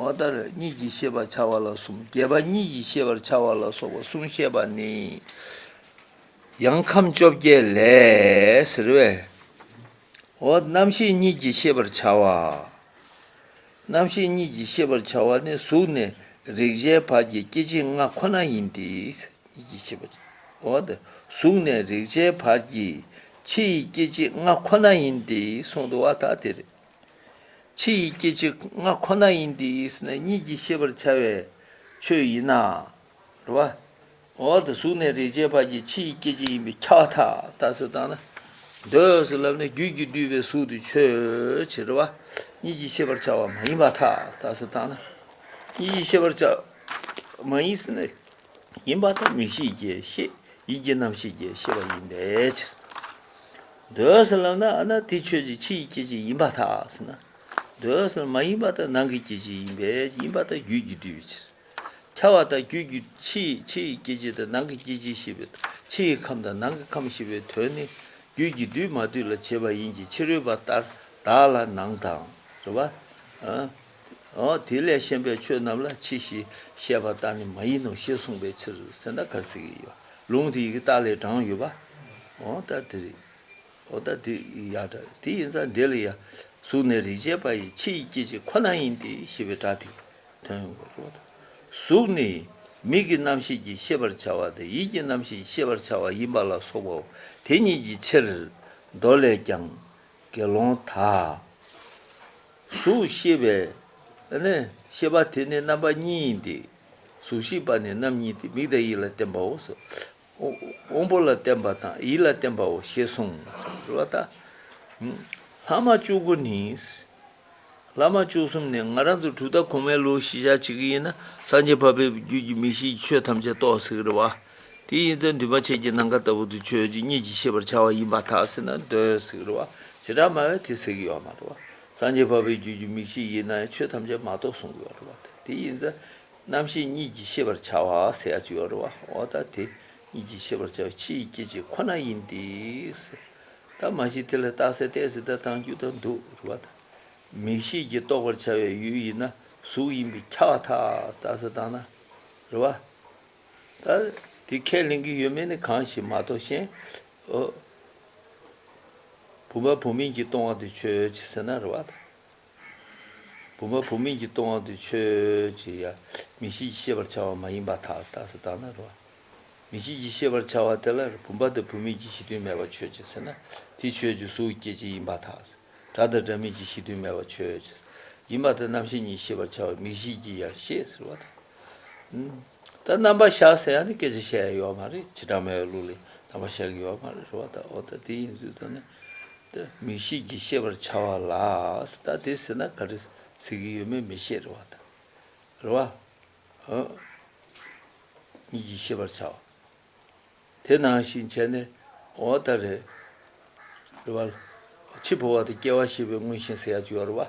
འོ་ད་གཉིས་ཀྱིས་ཤེས་པར་བྱ་བ་ལ་གསུམ། བརྒྱད་པ་གཉིས་ཀྱིས་ཤེས་པར་བྱ་བ་ལ་སོགས་པ་གསུམ་བཤད་པ་ནི། ཡང་ཁམས་བཅོ་བརྒྱད་ལས་ཟེར་བས། འོ་རྣམ་ཤེས་གཉིས་ཀྱིས་ཤེས་པར་བྱ་བ། རྣམ་ཤེས་གཉིས་ཀྱིས་ཤེས་པར་བྱ་བ་ནི་གཟུགས་ནས་རེག་བྱའི་བར་གྱི་སྐྱེ་མཆེད་ལྔ་ཁོ་ན་ཡིན་ཏེ། གཉིས་ཀྱིས་ཤེས་པར་བྱ་བ། འོ་ད་གཟུགས་ནས་རེག་བྱའི་བར་གྱི་ཕྱི་ཡི་སྐྱེ་མཆེད་ལྔ་ཁོ་ན་ཡིན་ཏེ་གསུངས་འདུག་བ། ད་དེ་རེད། ཕྱི་ཡི་སྐྱེ་མཆེད་ལྔ་ཁོ་ན་ཡིན་ཏེ་ཟེར་ན་གཉིས་ཀྱིས་ཤེས་པར་བྱ་བའི་ཆོས་ཡིན་ན། རེད་བ། འོ་ད་གཟུགས་ནས་རེག་བྱའི་བར་གྱི་ཕྱི་ཡི་སྐྱེ་མཆེད་ཡིན་པས་ཁྱབ་པར་ཐལ། ད་ཟེར་བཏང་ན། འདོད་ཟེར་ལབ་ནས་རྒྱུད་ཀྱིས་བསྡུས་པའི་གཟུགས་དེ་ཆོས་ཅན་རེད་བ། གཉིས་ཀྱིས་ཤེས་པར་བྱ་བ་མ་ཡིན་པར་ཐལ། ད་ཟེར་བཏང་ན། གཉིས་ཀྱིས་ཤེས་པར་བྱ་བ་མ་ཡིན་ཟེར་ན། ཡིན་པར་ཐལ། མིག་ཤེས་ཀྱིས་ཤེས། ཡིད་ཀྱི་རྣམ་ཤེས་ཀྱིས་ཤེས་པ་ཡིན་པའི་ཕྱིར། འདོད་ཟེར་ལབ་ན་ཨ་ན་དེ་ཆོས་ཅན་ཕྱི་ཡི་སྐྱེ་མཆེད་ཡིན་པར་ཐལ་ཟེར་ན། འདོད་ཟེར་མ་ཡིན་པར་ཐལ། ནང་གི་སྐྱེ་མཆེད་ཡིན་པས། ཡིན་པར་ཐལ། རྒྱུད་ཀྱིས་བསྡུས་པའི་ཕྱིར། ཁྱབ་པར་ཐལ། རྒྱུད་ཀྱི་ཕྱི་ཡི་ཕྱི་ཡི་སྐྱེ་མཆེད་དང་ནང་གི་སྐྱེ་མཆེད་ཤེས་པའི་ཕྱི་ཡི་ཁམས་དང་ནང་གི་ཁམས་ཤེས་པའི་དོན་ནི་རྒྱུད་ཀྱིས་བསྡུས་མ་བསྡུས་ལ་བྱེད་པ་ཡིན་གྱི། ཕྱི་རོལ་པ་ལྟར་བདག་ལ་ནང་དང་། རེད་བ། ཨ། འོ་དེ་ལས་གཞན་པའི་ཆོས་རྣམས་ལ་ཕྱི་ཞེས་བཤད་པ་ལྟར་ནི་མ་ཡིན་ནོ་ཞེས་གསུངས་པའི་ཕྱིར་ཟེར་ན་ག་རེ་ཟེར་གྱི་ཡོད། ལུང་དེ་ཡི་གེ་རྟགས་ལས་དྲངས་ཡོད་པ། འོ་ད་དེ་རེད། འོ་ད་དེ་ཡག་འདྲ། དེ་ཡིན་ཙང་འདི་ལ་ཡང་གཟུགས་ནས་རེག་བྱའི་བར་ཡི་ཕྱི་ཡི་སྐྱེ་མཆེད་ཁོ་ན་ཡིན་ཏེ་ཞེས་པའི་སྒྲ་དེ་ཐོན་ཡོང་གི་རེད། གཟུགས་ནི་མིག་གི་རྣམ་ཤེས་ཀྱིས་ཤེས་པར་བྱ་བ་དང་ཡིད་ཀྱི་རྣམ་ཤེས་ཀྱིས་ཤེས་པར་བྱ་བ་ཡིན་པ་ལ་སོགས་པའོ། དེ་ཉིད་ཀྱི་ཕྱིར་མདོ་ལས་ཀྱང་དགེ་སློང་དག་གཟུགས་ཤེས་པའི་ནི་ཤེས་པ་དེ་ནི་རྣམ་པ་གཉིས་ཡིན་ཏེ། གཟུགས་ཤེས་པ་ནི་རྣམ་གཉིས་ཏེ། མིག་དང་ཡིད་ལ་བརྟེན་པའོ། དབང་པོ་ལ་བརྟེན་པ་དང་ཡིད་ལ་བརྟེན་པའོ་ཞེས་གསུངས། རེད་བ་ད། ལྷག་མ་བཅུ་དགུ་ནི། ལྷག་མ་བཅུ་གསུམ་ནི་ང་རང་ཚོ་གྲུབ་མཐའ་གོང་མའི་ལུགས་གཞིར་བཞག་བྱེད་ཀྱི་ཡིན་ན་སངས་རྒྱས་འཕགས་པའི་རྒྱུད་ཀྱི་མིག་ཤེས་ཀྱི་ཆོས་ཐམས་ཅད་རྟོགས་ཟེར་གྱི་རེད་བ། དེ་ཡིན་ཙང་འདུས་མ་བྱས་ཀྱི་ནམ་མཁའ་ལྟ་བུ་དེ་ཆོས་ཅན་གཉིས་ཀྱིས་ཤེས་པར་བྱ་བ་ཡིན་པར་ཐལ་ཟེར་ན་འདོད་ཟེར་གྱི་རེད་བ། བྱེ་བྲག་སྨྲ་བས་དེ་ཟེར་གྱི་ཡོད་མ་རེད་བ། སངས་རྒྱས་འཕགས་པའི་རྒྱུད་ཀྱི་མིག་ཤེས་ཡིན་ན་ཡང་ཆོས་ཐམས་ཅད་མ་རྟོགས་གསུང་གི་ཡོད་རེད་བ། དེ་ཡིན་ཙང་རྣམ་ཤེས་གཉིས་ཀྱིས་ཤེས་པར་བྱ་བ་ཟེར་ཡ་ཅིག་ཡོད་རེད་བ། འོ་ད་དེ་གཉིས་ཀྱིས་ཤེས་པར་བྱ་བ་ཕྱི་ཡི་སྐྱེ་མཆེད་ཁོ་ན་ཡིན་ཏེ། ད་མ་གཞི་དེ་ལ་རྟགས་གསལ་ཏོག་ཙམ་ད་བཏང་རྒྱུ་ད་འདུག་རེད་བ། ད་མིག་ཤེས་ཀྱིས་རྟོགས་པར་བྱ་བའི་ཡུལ་ཡིན་ན་གཟུགས་ཡིན་པས་ཁྱབ་པར་ཐལ། རྟགས་གསལ་བཏང་ན་རེད་བ། ད་དེ་ཁས་ལེན་གྱི་ཡོད་མེད་ནི་གང་ཞིག་མ་གཏོགས་གཞན། ཨོ། བུམ་པ་བུམ་མིན་གྱིས་སྟོང་པ་དེ་ཆོས་ཅན་ཟེར་ན་རེད་བ། བུམ་པ་བུམ་མིན་གྱིས་སྟོང་པ་དེ་ཆོས་ཅན་ཡ། མིག་ཤེས་ཀྱིས་ཤེས་པར་བྱ་བ་མ་ཡིན་པར་ཐལ། རྟགས་གསལ་བཏང་ན་རེད་བ། མིག་ཤེས་ཀྱིས་ཤེས་པར་བྱ་བ་དེ་ལ་བུམ་པ་དང་བུམ་མིན་གྱི་གཞི་མཐུན་མེད་པ་ཆོས་ཅན་ཟེར་ན། དེ་ཆོས་ཅན་གཟུགས་སྐྱེ་མཆེད་ཡིན་པར་ཐལ། སྒྲ་དང་སྒྲ་མིན་གྱི་གཞི་མཐུན་མེད་པ་ཆོས་ཅན། ཡིན་པ་དང་རྣམ་ཤེས་གཉིས་ཤེས་པར་བྱ་བ་མིག་ཤེས་ཀྱིས་ཡང་ཤེས་ཟེར་བ་དང་། ད་རྣམ་པར་ཤར་ཟེར་ཡ་ནི་སྐད་ཆ་བཤད་ཡ་ཡོད་མ་རེད། བྱེ་བྲག་སྨྲ་བའི་ལུགས་ལ་རྣམ་པར་ཤར་གྱི་ཡོད་མ་རེད་རེད་བ་དང་། འོ་ད་དེ་ཡིན་དུས་ད་ནི། ད་མིག་ཤེས་ཀྱིས་ཤེས་པར་བྱ་བ་ལ། ད་དེ་ཟེར་ན་ག་རེ་ཟེར་གྱི་ཡོད་མེད་མི་ཤེས་རེད་བ་དང་། རེད་བ། ཨ། མིག་གིས་ཤེས་པར་བྱ་བ། དེ་ནང་བཞིན་བྱས་ནས། འོ་ད་རེད། རེད་བ། འཆི་འཕོ་བ་དང་སྐྱེ་བ་ཤེས་པའི་མངོན་ཤེས་ཟེར་ཡ་ཅིག་ཡོད་རེད་བ།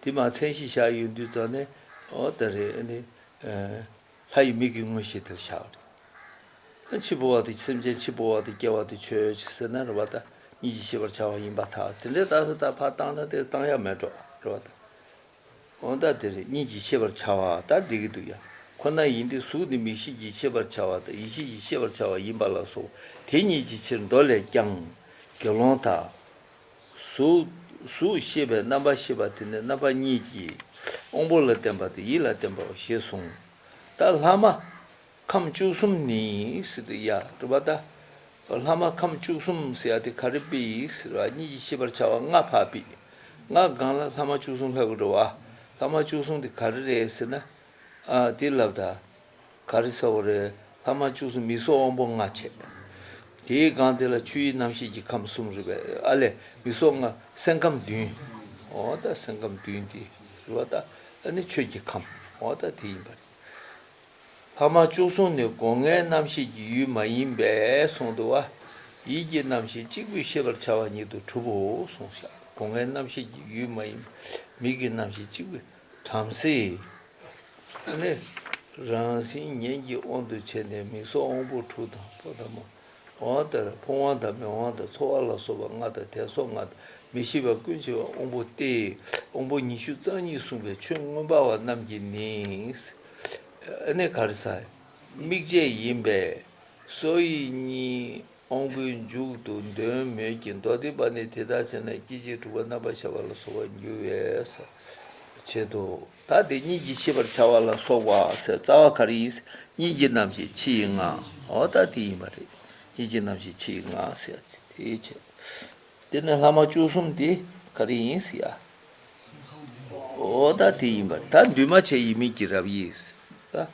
དེ་མར་མཚན་གཞི་བཞག་ཡོང་དུས་ཙང་ནས། འོ་ད་རེད། ཨ་ནི། ཨ། ལྷ་ཡི་མིག་གི་མངོན་ཤེས་དེར་བཞག་པ་རེད། ད་འཆི་འཕོ་བ་དང་སེམས་ཅན་འཆི་འཕོ་བ་དང་སྐྱེ་བ་དེ་ཆོས་ཅན་ཟེར་ན་རེད་བ། ད་མིག་གིས་ཤེས་པར་བྱ་བ་ཡིན་པར་ཐལ། དེ་འདྲའི་རྟགས་གསལ་ད་ཕར་བཏང་ན་དེ་བཏང་ཡ་མེད་འགྲོ་རེད་བ་ད། འོ་ད་དེ་རེད། མིག་གིས་ཤེས་པར་བྱ་བ་ད་འགྲིག་གི་འདུག་ཡ། ཁོ་ན་ཡིན་ཏེ་གཟུགས་ནི་མིག་ཤེས་ཀྱིས་ཤེས་པར་བྱ་བ་དང་ཡིད་ཤེས་ཀྱིས་ཤེས་པར་བྱ་བ་ཡིན་པ་ལ་སོགས་དེ་ཉིད་ཀྱི་ཕྱིར་མདོ་ལས་ཀྱང་། དགེ་སློང་དག་གཟུགས། གཟུགས་ཤེས་པའི་རྣམ་པར་ཤེས་པ་དེ་ནི་རྣམ་པ་གཉིས་ཀྱིས་དབང་པོ་ལ་བརྟེན་པ་དང་ཡིད་ལ་བརྟེན་པའོ་ཞེས་གསུངས། ད་ལྷག་མ། ཁམས་བཅུ་གསུམ་ནི་ཟེར་དུས་ཡ་རེད་བ་ད། ལྷག་མ་ཁམས་བཅུ་གསུམ་ཟེར་ཡ་དེ་ག་རེ་དཔེ་ཡིན་ཟེར་བ། མིག་གིས་ཤེས་པར་བྱ་བ་ལྔ་ཕར་དཔེ། ལྔ་སྒང་ལ་ལྷག་མ་བཅུ་གསུམ་ལྷག་གི་རེད་བ། ལྷག་མ་བཅུ་གསུམ་དེ་ག་རེ་རེད་ཟེར་ན། ཨ། དེ་ལབ་ད། ག་རེ་ཟེར་བ་རེད། ལྷག་མ་བཅུ་གསུམ་མིག་སོགས་དབང་པོ་ལྔ་བྱས། དེའི་སྒང་དེ་ལ་ཆོས་དབྱིངས་རྣམ་ཤེས་ཀྱི་ཁམས་གསུམ་རེད་པས། ཨ་ལས་མིག་སོགས་ལྔ། སེམས་ཁམས་བདུན། འོ་ད་སེམས་ཁམས་བདུན་དེ་རེད་བ་ད། ཨ་ནི་ཆོས་ཀྱི་ཁམས། འོ་ད་དེ་ཡིན་པ་རེད། ལྷག་མ་བཅུ་གསུམ་ནི་སྒོ་ལྔའི་རྣམ་ཤེས་ཀྱི་ཡུལ་མ་ཡིན་པས་གསུངས་འདུག་བ། ཡིད་ཀྱི་རྣམ་ཤེས་གཅིག་པུས་ཤེས་པར་བྱ་བ་ཉིད་དུ་གྲུབ་བོ་གསུངས་ཤག་སྒོ་ལྔའི་རྣམ་ཤེས་ཀྱི་ཡུལ་མ་ཡིན། མིག་གི་རྣམ་ཤེས་གཅིག་པུས་བྲམ་ཟེ། ཨ་ནི། རང་བཞིན་ཉིད་ཀྱི་དབང་དུ་བྱས་ནས་མིག་སོགས་དབང་པོ་དྲུག་དང་པོ་དང་མ། འོ་ལྟར་ཕོ་དབང་དང་མི་དབང་དང་ཚོར་བ་ལ་སོགས་པ་ལྔ་དང་དད་སོགས་ལྔ་དང་མི་ཤེས་པ་ཀུན་བྱེད་པ་དབང་པོ་སྟེ། དབང་པོ་ཉི་ཤུ་རྩ་གཉིས་གསུངས་པའི་ཆོས་མངོན་པ་བ་རྣམས་ཀྱིས་ནི། ཨ་ནི་ག་རེ་ཟེར། དམིགས་བཅས་ཡིན་པས། སོ་ཡི་གཉིས་དབང་པོའི་མཇུག་ཏུ་འདོན་མོད་ཀྱི། མདོ་སྡེ་པ་ནི་དེ་ལྟར་བྱས་ན་སྐྱེ་མཆེད་དྲུག་པ་རྣམ་པར་ཤར་བ་ལ་སོགས་པར་འགྱུར་བས་ཟེར། ཆེད་དུ། ད་དེ་གཉིས་ཀྱིས་ཤེས་པར་བྱ་བ་ལ་སོགས་པ་ཟེར་རྩ་བ་ག་རེ་ཡིན། གཉིས་ཀྱི་རྣམ་ཤེས་ཕྱི་ཡི་ལྔ། འོ་ད་དེ་ཡིན་པ་རེད། གཉིས་ཀྱི་རྣམ་ཤེས་ཕྱི་ཡི་ལྔ་ཟེར་དེའི་ཆེད། དེ་ནས་ལྷག་མ་བཅུ་གསུམ་དེ་ག་རེ་ཡིན་ཟེར་ཡ། འོ་ད་དེ་ཡིན་པ་རེད། ད་འདུས་མ་བྱས་ཡིན་མིན་གྱི་རབ་དབྱེ། ད་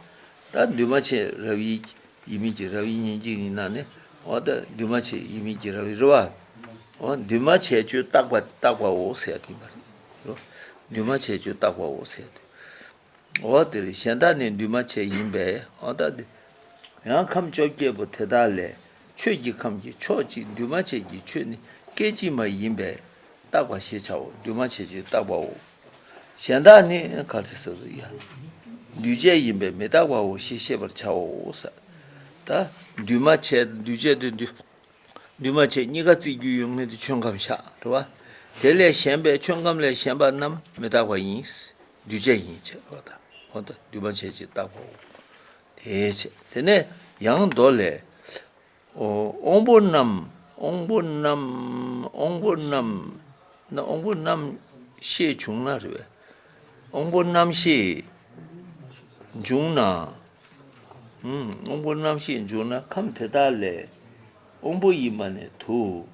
ད་འདུས་མ་བྱས་རབ་དབྱེ་ཡིན་མིན་གྱི་རབ་དབྱེ་ཉན་གྱི་ཡིན་ན་ནི། འོ་ད་འདུས་མ་བྱས་ཡིན་མིན་གྱི་རབ་དབྱེ་རེད་བ། འོ་འདུས་མ་བྱས་ཆོས་བརྟག་པ་བརྟག་པའོ་ཟེར་ཡ་དེ་ཡིན་པ་རེད། འདུས་མ་བྱས་ཆོས་བརྟག་པའོ་ཟེར་ཡ་དེ། འོ་དེ་རེད། གཞན་དག་ནི་འདུས་མ་བྱས་ཡིན་པས། འོ་ད་དེ། ཡང་ཁམས་བཅོ་བརྒྱད་པོ་དེ་དག་ལས་ཆོས་ཀྱི་ཁམས་ཀྱི་ཕྱོགས་གཅིག་འདུས་མ་བྱས་ཀྱི་ཆོས་ནི་སྐད་ཅིག་མ་ཡིན་པས་བརྟག་པ་ཞེས་བྱའོ། འདུས་མ་བྱས་ཀྱི་བརྟག་པའོ། གཞན་དག་ནི་ག་ཚོད་ཟེར་ཡ། འདུས་བྱས་ཡིན་པས་མི་རྟག་པའོ་ཞེས་ཤེས་པར་བྱའོ་ཟེར། ད་འདུས་མ་བྱས་འདུས་བྱས་དེ་འདུས། འདུས་མ་བྱས་གཉིས་ཀ་བརྩི་རྒྱུ་ཡོད་མཁན་དེ་ཆོས་ཁམས་ཤག་རེད་བ། དེ་ལས་གཞན་པའི་ཆོས་ཁམས་ལས་གཞན་པ་རྣམས་མི་རྟག་པ་ཡིན། འདུས་བྱས་ཡིན་ཕྱིར་རོ། ད་འོ་ད་འདུས་མ་བྱས་ཀྱི་བརྟག་པའོ། དེའི་ཕྱིར། དེ་ནས་ཡང་མདོ་ལས། ཨོ། དབང་པོ་རྣམས། དབང་པོ་རྣམས། དབང་པོ་རྣམས། ན་དབང་པོ་རྣམ་ཤེས་བྱུང་ན་རེད་བས། དབང་པོ་རྣམ་ཤེས་བྱུང་ན། ཨུམ། དབང་པོ་རྣམ་ཤེས་བྱུང་ན་ཁམས་དེ་དག་ལས་དབང་པོ་ཡིན་པ་ནི་དུ།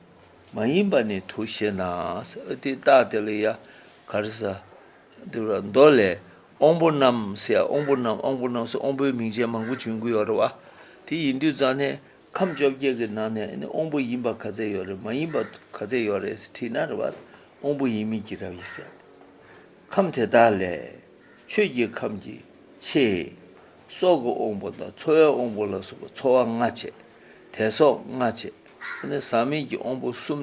མ་ཡིན་པ་ནི་དུ་ཞེ་ན། དེ་རྟགས་དེ་ལ་ཡ་ག་རེ་ཟ། འདི་ར་མདོ་ལས་དབང་པོ་རྣམས་ཟེར་ཡ། དབང་པོ་རྣམས། དབང་པོ་རྣམས་སུ་དབང་པོའི་མིང་ཅན་མང་པོ་བྱུང་གི་ཡོད་རེད་བ། དེ་ཡིན་དུས་ཙང་ནས་ཁམས་བཅོ་བརྒྱད་ཀྱི་ནང་ནས་ནི་དབང་པོ་ཡིན་པ་ག་ཚད་ཡོད་རེད། མ་ཡིན་པ་ག་ཚད་ཡོད་རེད་ཟེར་དྲིས་ན་རེད་བ། དབང་པོ་ཡིན་མིན་གྱི་རབ་དབྱེ་ཟེར། ཁམས་དེ་དག་ལས་ཆོས་ཀྱི་ཁམས་ཀྱི་ཕྱེད། སྲོག་གི་དབང་པོ་དང་ཚོར་བའི་དབང་པོ་ལ་སོགས་པ་ཚོར་བ་ལྔ་བྱས། དད་སོགས་ལྔ་བྱས། ནི་ཟག་མེད་ཀྱི་དབང་པོ་གསུམ་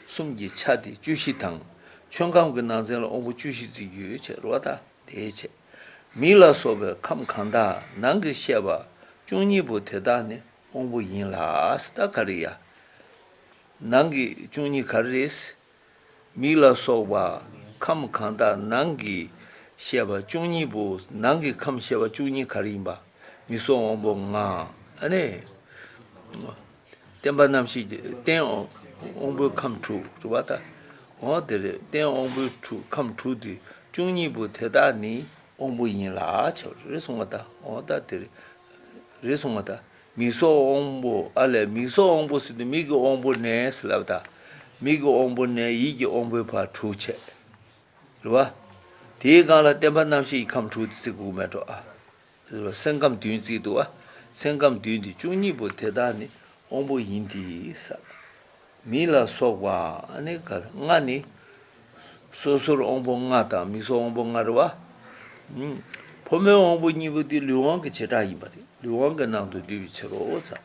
གསུམ་གྱི་ཆ་དེ་བཅུ་བཞི་དང་། ཆོས་ཁམས་ཀྱི་ནང་ཚན་ལ་དབང་པོ་བཅུ་བཞི་བརྩི་རྒྱུ་ཡོད་ཅེས་རེད་བ། ད་དེའི་ཕྱེད། མིག་ལ་སོགས་པའི་ཁམས་གང་དག་ནང་གི་ཤེས་པ་བཅུ་གཉིས་པོ་དེ་དག་ནི་དབང་པོ་ཡིན་ལ། ད་ག་རེ་ཡ། ནང་གི་བཅུ་གཉིས་ག་རེ་རེད། མིག་ལ་སོགས་པ་ཁམས་གང་དག་ནང་གི་བཤད་པ་བཅུ་གཉིས་པོ། ནང་གི་ཁམས་བཤད་པ་བཅུ་གཉིས་ག་རེ་ཡིན་པ། མིག་སོགས་དབང་པོ་ལྔ། ཨ་ནི། བརྟེན་པ་རྣམ་ཤེས་ཀྱི་རྟེན་དབང་པོའི་ཁམས་དྲུག་རེད་པ་ད། འོ་དེ་རེད། རྟེན་དབང་པོའི་དྲུག་ཁམས་དྲུག་དེ་བཅུ་གཉིས་པོ་དེ་དག་ནི་དབང་པོ་ཡིན་ལ་ཆོག་རེད་གསུངས་པ་ད། འོ་ད་དེ་རེད། རེད་གསུངས་པ་ད། མིག་སོགས་དབང་པོ། ཨ་ལས། མིག་སོགས་དབང་པོ་ཟེར་དུས་མིག་གི་དབང་པོ་ནས་ཟེར་ལབ་ད། མིག་གི་དབང་པོ་ནས་ཡིད་ཀྱི་དབང་པོའི་བར་དྲུག་བྱས། རེད་བ། དེའི་སྒང་ལ་བརྟེན་པ་རྣམ་ཤེས་ཀྱི་ཁམས་དྲུག་དེ་བརྩི་དགོས་མེད་འགྲོ་ཨ། རེད་བ། སེམས་ཁམས་བདུན་བརྩིས་འདུག་བ། སེམས་ཁམས་བདུན་དེ་བཅུ་གཉིས་པོ་དེ་དག་ནི་དབང་པོ་ཡིན་ཏེ་ས། མིག་ལ་སོགས་པ་ཨ་ནི་ག་རེ་ལྔ་ནི། སོ་སོར་དབང་པོ་ལྔ་དང་མིག་སོགས་དབང་པོ་ལྔ་རེད་བ། ཨུམ། ཕོ་མོའི་དབང་པོ་གཉིས་པོ་དེ་ལུས་དབང་གི་བྱེ་བྲག་ཡིན་པ་རེད། ལུས་དབང་གི་ནང་དུ་འདུས་པའི་ཕྱིར་རོ་ཟེར།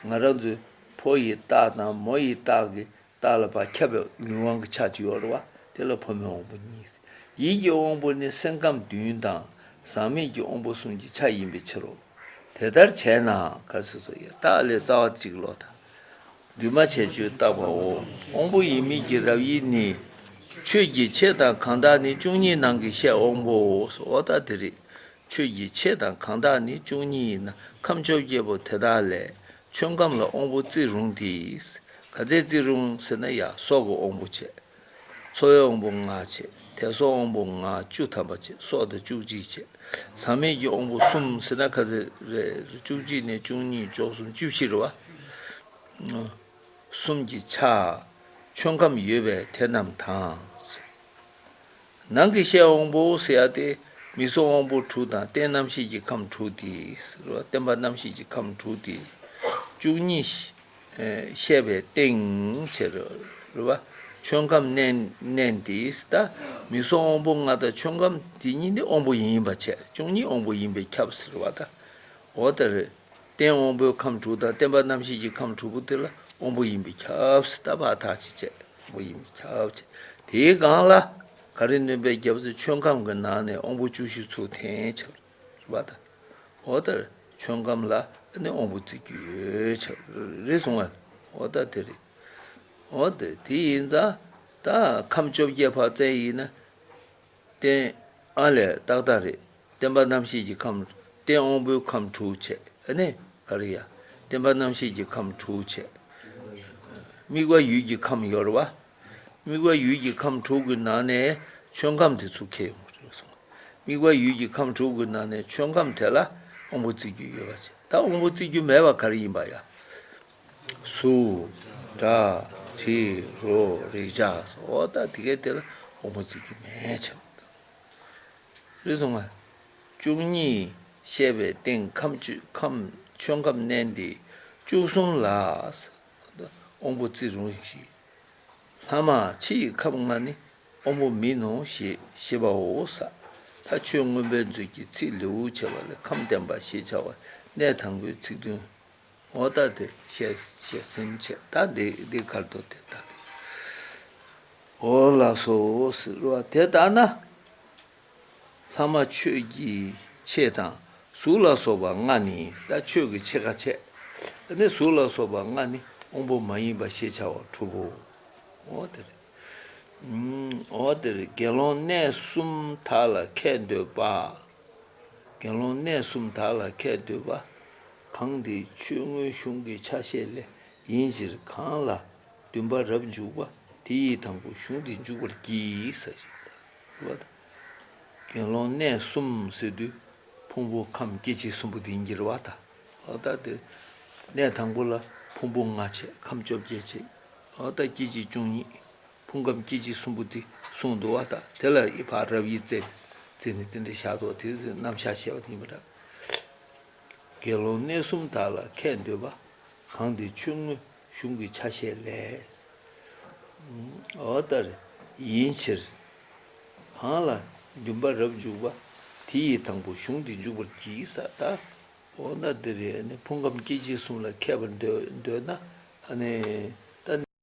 ང་རང་ཚོའི་ཕོ་ཡི་རྟགས་དང་མོ་ཡི་རྟགས་ཀྱི་རྟགས་ལ་ཕར་ཁྱབ་པའི་ལུས་དབང་གི་ཆ་གཅིག་ཡོད་རེད་བ། དེ་ལ་ཕོ་མོའི་དབང་པོ་གཉིས། ཡིད་ཀྱི་དབང་པོ་ནི་སེམས་ཁམས་བདུན་དང་ཟག་མེད་ཀྱི་དབང་པོ་གསུམ་གྱི་ཆ་ཡིན་པའི་ཕྱིར་རོ། དེ་ལྟར་བྱས་ན་ག་རེ་ཟེར་སོ་ཡ། རྟགས་ལས་རྩ་བ་གཅིག་ལོག་དང་། འདུས་མ་བྱས་ཆོས་བརྟག་པའོ། དབང་པོ་ཡིན་མིན་གྱི་རབ་དབྱེ་ནི། ཆོས་ཀྱི་ཕྱེད་དང་གང་དག་ནི་བཅུ་གཉིས་ནང་གི་བཤད་དབང་པོའོ། འོ་ད་དེ་རེད། ཆོས་ཀྱི་ཕྱེད་དང་གང་དག་ནི་བཅུ་གཉིས་ཡིན་ན་ཁམས་བཅོ་བརྒྱད་པོ་དེ་དག་ལས་ཆོས་ཁམས་ལ་དབང་པོ་བརྩི་རུང་སྟེ། ག་ཚད་བརྩི་རུང་ཟེར་ན་ཡ། སྲོག་གི་དབང་པོ་བྱས། ཚོར་བའི་དབང་པོ་ལྔ་བྱས། དད་སོགས་དབང་པོ་ལྔ་བཅུ་ཐམ་པ་བྱས། སྲོག་དང་བཅུ་གཅིག་བྱས། ཟག་མེད་ཀྱི་དབང་པོ་གསུམ་ཟེར་ན་ག་ཚད་རེད། བཅུ་གཅིག་ནས་བཅུ་གཉིས་བཅུ་གསུམ་བཅུ་བཞི་རེད་བ། གསུམ་གྱི་ཆ། ཆོས་ཁམས་ཡོད་པའི་དེ་རྣམས་དང་། ནང་གི་བཤད་དབང་པོ་ཟེར་ཡ་དེ་མིག་སོགས་དབང་པོ་དྲུག་དང་རྟེན་རྣམ་ཤེས་ཀྱི་ཁམས་དྲུག་སྟེ། རེད་བ། བརྟེན་པ་རྣམ་ཤེས་ཀྱི་ཁམས་དྲུག་སྟེ། བཅུ་གཉིས་བཤད་པའི་སྟེང་ཕྱིར་རོ། རེད་བ། ཆོས་ཁམས་བསྣན་བསྣན་ཏེ་ད། མིག་སོགས་དབང་པོ་ལྔ་དང་ཆོས་ཁམས་དེ་གཉིས་ནི་དབང་པོ་ཡིན་པ་བྱས། བཅུ་གཉིས་དབང་པོ་ཡིན་པས་ཁྱབ་ཟེར་བ་ད། འོ་ད་རེད། རྟེན་དབང་པོའི་ཁམས་དྲུག་དང་བརྟེན་པ་རྣམ་ཤེས་ཀྱི་ཁམས་དྲུག་པོ་དེ་ལ་དབང་པོ་ཡིན་པས་ཁྱབ་ཟེར་ད་བར་ཐག་ཅིག་བྱས། དབང་པོ་ཡིན་པས་ཁྱབ་བྱས། དེའི་སྒང་ལ་ག་རེ་ནོན་པའི་རྒྱབ་ཟེར། ཆོས་ཁམས་ཀྱི་ནང་ནས་དབང་པོ་བཅུ་བཞི་ཚུར་འཐེན་ཆགས། བ་དང་། འོ་ད་ཆོས་ཁམས་ལ་ནི་དབང་པོ་བརྩི་རྒྱུ་ཡོད་ཆགས་རེད་གསུང་བ། འོ་ད་དེ་རེད། འོ་དེ་དེ་ཡིན་ཙང་ད་ཁམས་བཅོ་བརྒྱད་ཕར་བཙལ་ཡིན་ན། རྟེན་ཨ་ལས་ཏག་ཏག་རེད། བརྟེན་པ་རྣམ་ཤེས་ཀྱི་ཁམས། རྟེན་དབང་པོའི་ཁམས་དྲུག་བྱས། ཨ་ནི་ག་རེ་ཡ། བརྟེན་པ་རྣམ་ཤེས་ཀྱི་ཁམས་དྲུག་བྱས། དམིགས་པ་ཡུལ་གྱི་ཁམས་ཡོད་རེད་བ། དམིགས་པ་ཡུལ་གྱི་ཁམས་དྲུག་གི་ནང་ནས་ཆོས་ཁམས་དེ་ཚུར་འཁྱེར་ཡོང་གི་རེད་གསུངས། དམིགས་པ་ཡུལ་གྱི་ཁམས་དྲུག་གི་ནང་ནས་ཆོས་ཁམས་དེ་ལ་དབང་པོ་བརྩི་རྒྱུ་ཡོད་པ་བྱས། ད་དབང་པོ་བརྩི་རྒྱུ་མེད་པ་ག་རེ་ཡིན་པ་ཡ། གཟུགས། སྒྲ། དྲི། རོ། རེག་བྱ་སོགས། འོ་ད་དེ་གའི་དེ་ལ་དབང་པོ་བརྩི་རྒྱུ་མེད་ཆགས། རེད་སོང་ང་། བཅུ་གཉིས་བཤད་པའི་སྟེང་ཁམས་བཅུ་ཁམས་ཆོས་ཁམས་བསྣན་ཏེ་བཅུ་གསུམ་ལ་དབང་པོ་བརྩི་རུང་ཞིང་། ལྷག་མ་ཕྱི་ཡི་ཁམས་ལྔ་ནི་དབང་པོ་མིན་ནོ་ཞེས་བཞེད་པའོ་ས། ད་ཆོས་མངོན་པའི་མཛོད་ཀྱི་ཚིག་ལེའུར་བྱས་པ་ལས་ཁམས་བསྟན་པ་ཞེས་བྱ་བ་གནས་དང་པོའི་ཚིག་དོན། འོ་ད་དེ་བཤད་བཤད་ཟིན་བྱས། ད་འདི་འདི་གར་དུ་དེ་ལྟ་སྟེ། འོ་ལགས་སོ་ཟེར་བ་དེ་ལྟ་ན། ལྷག་མ་ཆོས་ཀྱི་ཕྱེད་དང་གཟུགས་ལ་སོགས་པ་ལྔ་ནི། ད་ཆོས་ཀྱི་ཕྱེད་ཀ་བྱས། ཨ་ནི་གཟུགས་ལ་སོགས་པ་ལྔ་ནི་དབང་པོ་མ་ཡིན་པ་ཞེས་བྱ་བ་གྲུབ་བོ། འོ་དེ་རེད། ཨུམ། འོ་དེ་རེད། དགེ་སློང་གནས་གསུམ་དག་ལ་ཁྱད་འདོད་པ། དགེ་སློང་གནས་གསུམ་དག་ལ་ཁྱད་འདོད་པ། གང་དེ་ཆོས་དངོས་གཞུང་གི་ཆ་ཤས་ལས། ཡིན་ཕྱིར་གང་ལ་འདུན་པ་རབ་འཇུག་པ། དེ་ཡི་དང་པོ་གཞུང་འདི་འཇུག་པར་གྱིས་ས་ཞིག་ད། རེད་བ་ད། དགེ་སློང་གནས་གསུམ་ཟེར་དུས་ཕུང་པོ་ཁམས་སྐྱེ་མཆེད་གསུམ་པོ་དེ་ཡིན་གྱི་རེད་བ་ད། འོ་ད་དེ་གནས་དང་པོ་ལ་ཕུང་པོ་ལྔ་བྱས། ཁམས་བཅོ་བརྒྱད་བྱས། འོ་ད་སྐྱེ་མཆེད་བཅུ་གཉིས། ཕུང་ཁམས་སྐྱེ་མཆེད་གསུམ་པོ་དེ་གསུངས་འདུག་བ་ད། དེ་ལ་ཨི་ཕ་རབ་དབྱེ་བཙལ་བཙལ་ནས་དེ་འདྲ་བཞག་འདུག་དེ་རྣམ་གཞག་བཤད་པ་དེ་ཡིན་པ་འདྲ། དགེ་སློང་གནས་གསུམ་དག་ལ་ཁྱད་འདོད་པ། གང་དེ་ཆོས་དངོས་གཞུང་གི་ཆ་ཤས་ལས། འོ་ལྟར་ཡིན་ཕྱིར། གང་ལ་འདུན་པ་རབ་འཇུག་པ། དེ་ཡི་དང་པོ་གཞུང་འདི་འཇུག་པར་གྱིས་ས་ད། འོ་ན་འདི་རེད། ཨ་ནི་ཕུང་ཁམས་སྐྱེ་མཆེད་གསུམ་ལ་མཁས་པར་འདོད་འདོད་ན། ཨ་ནི་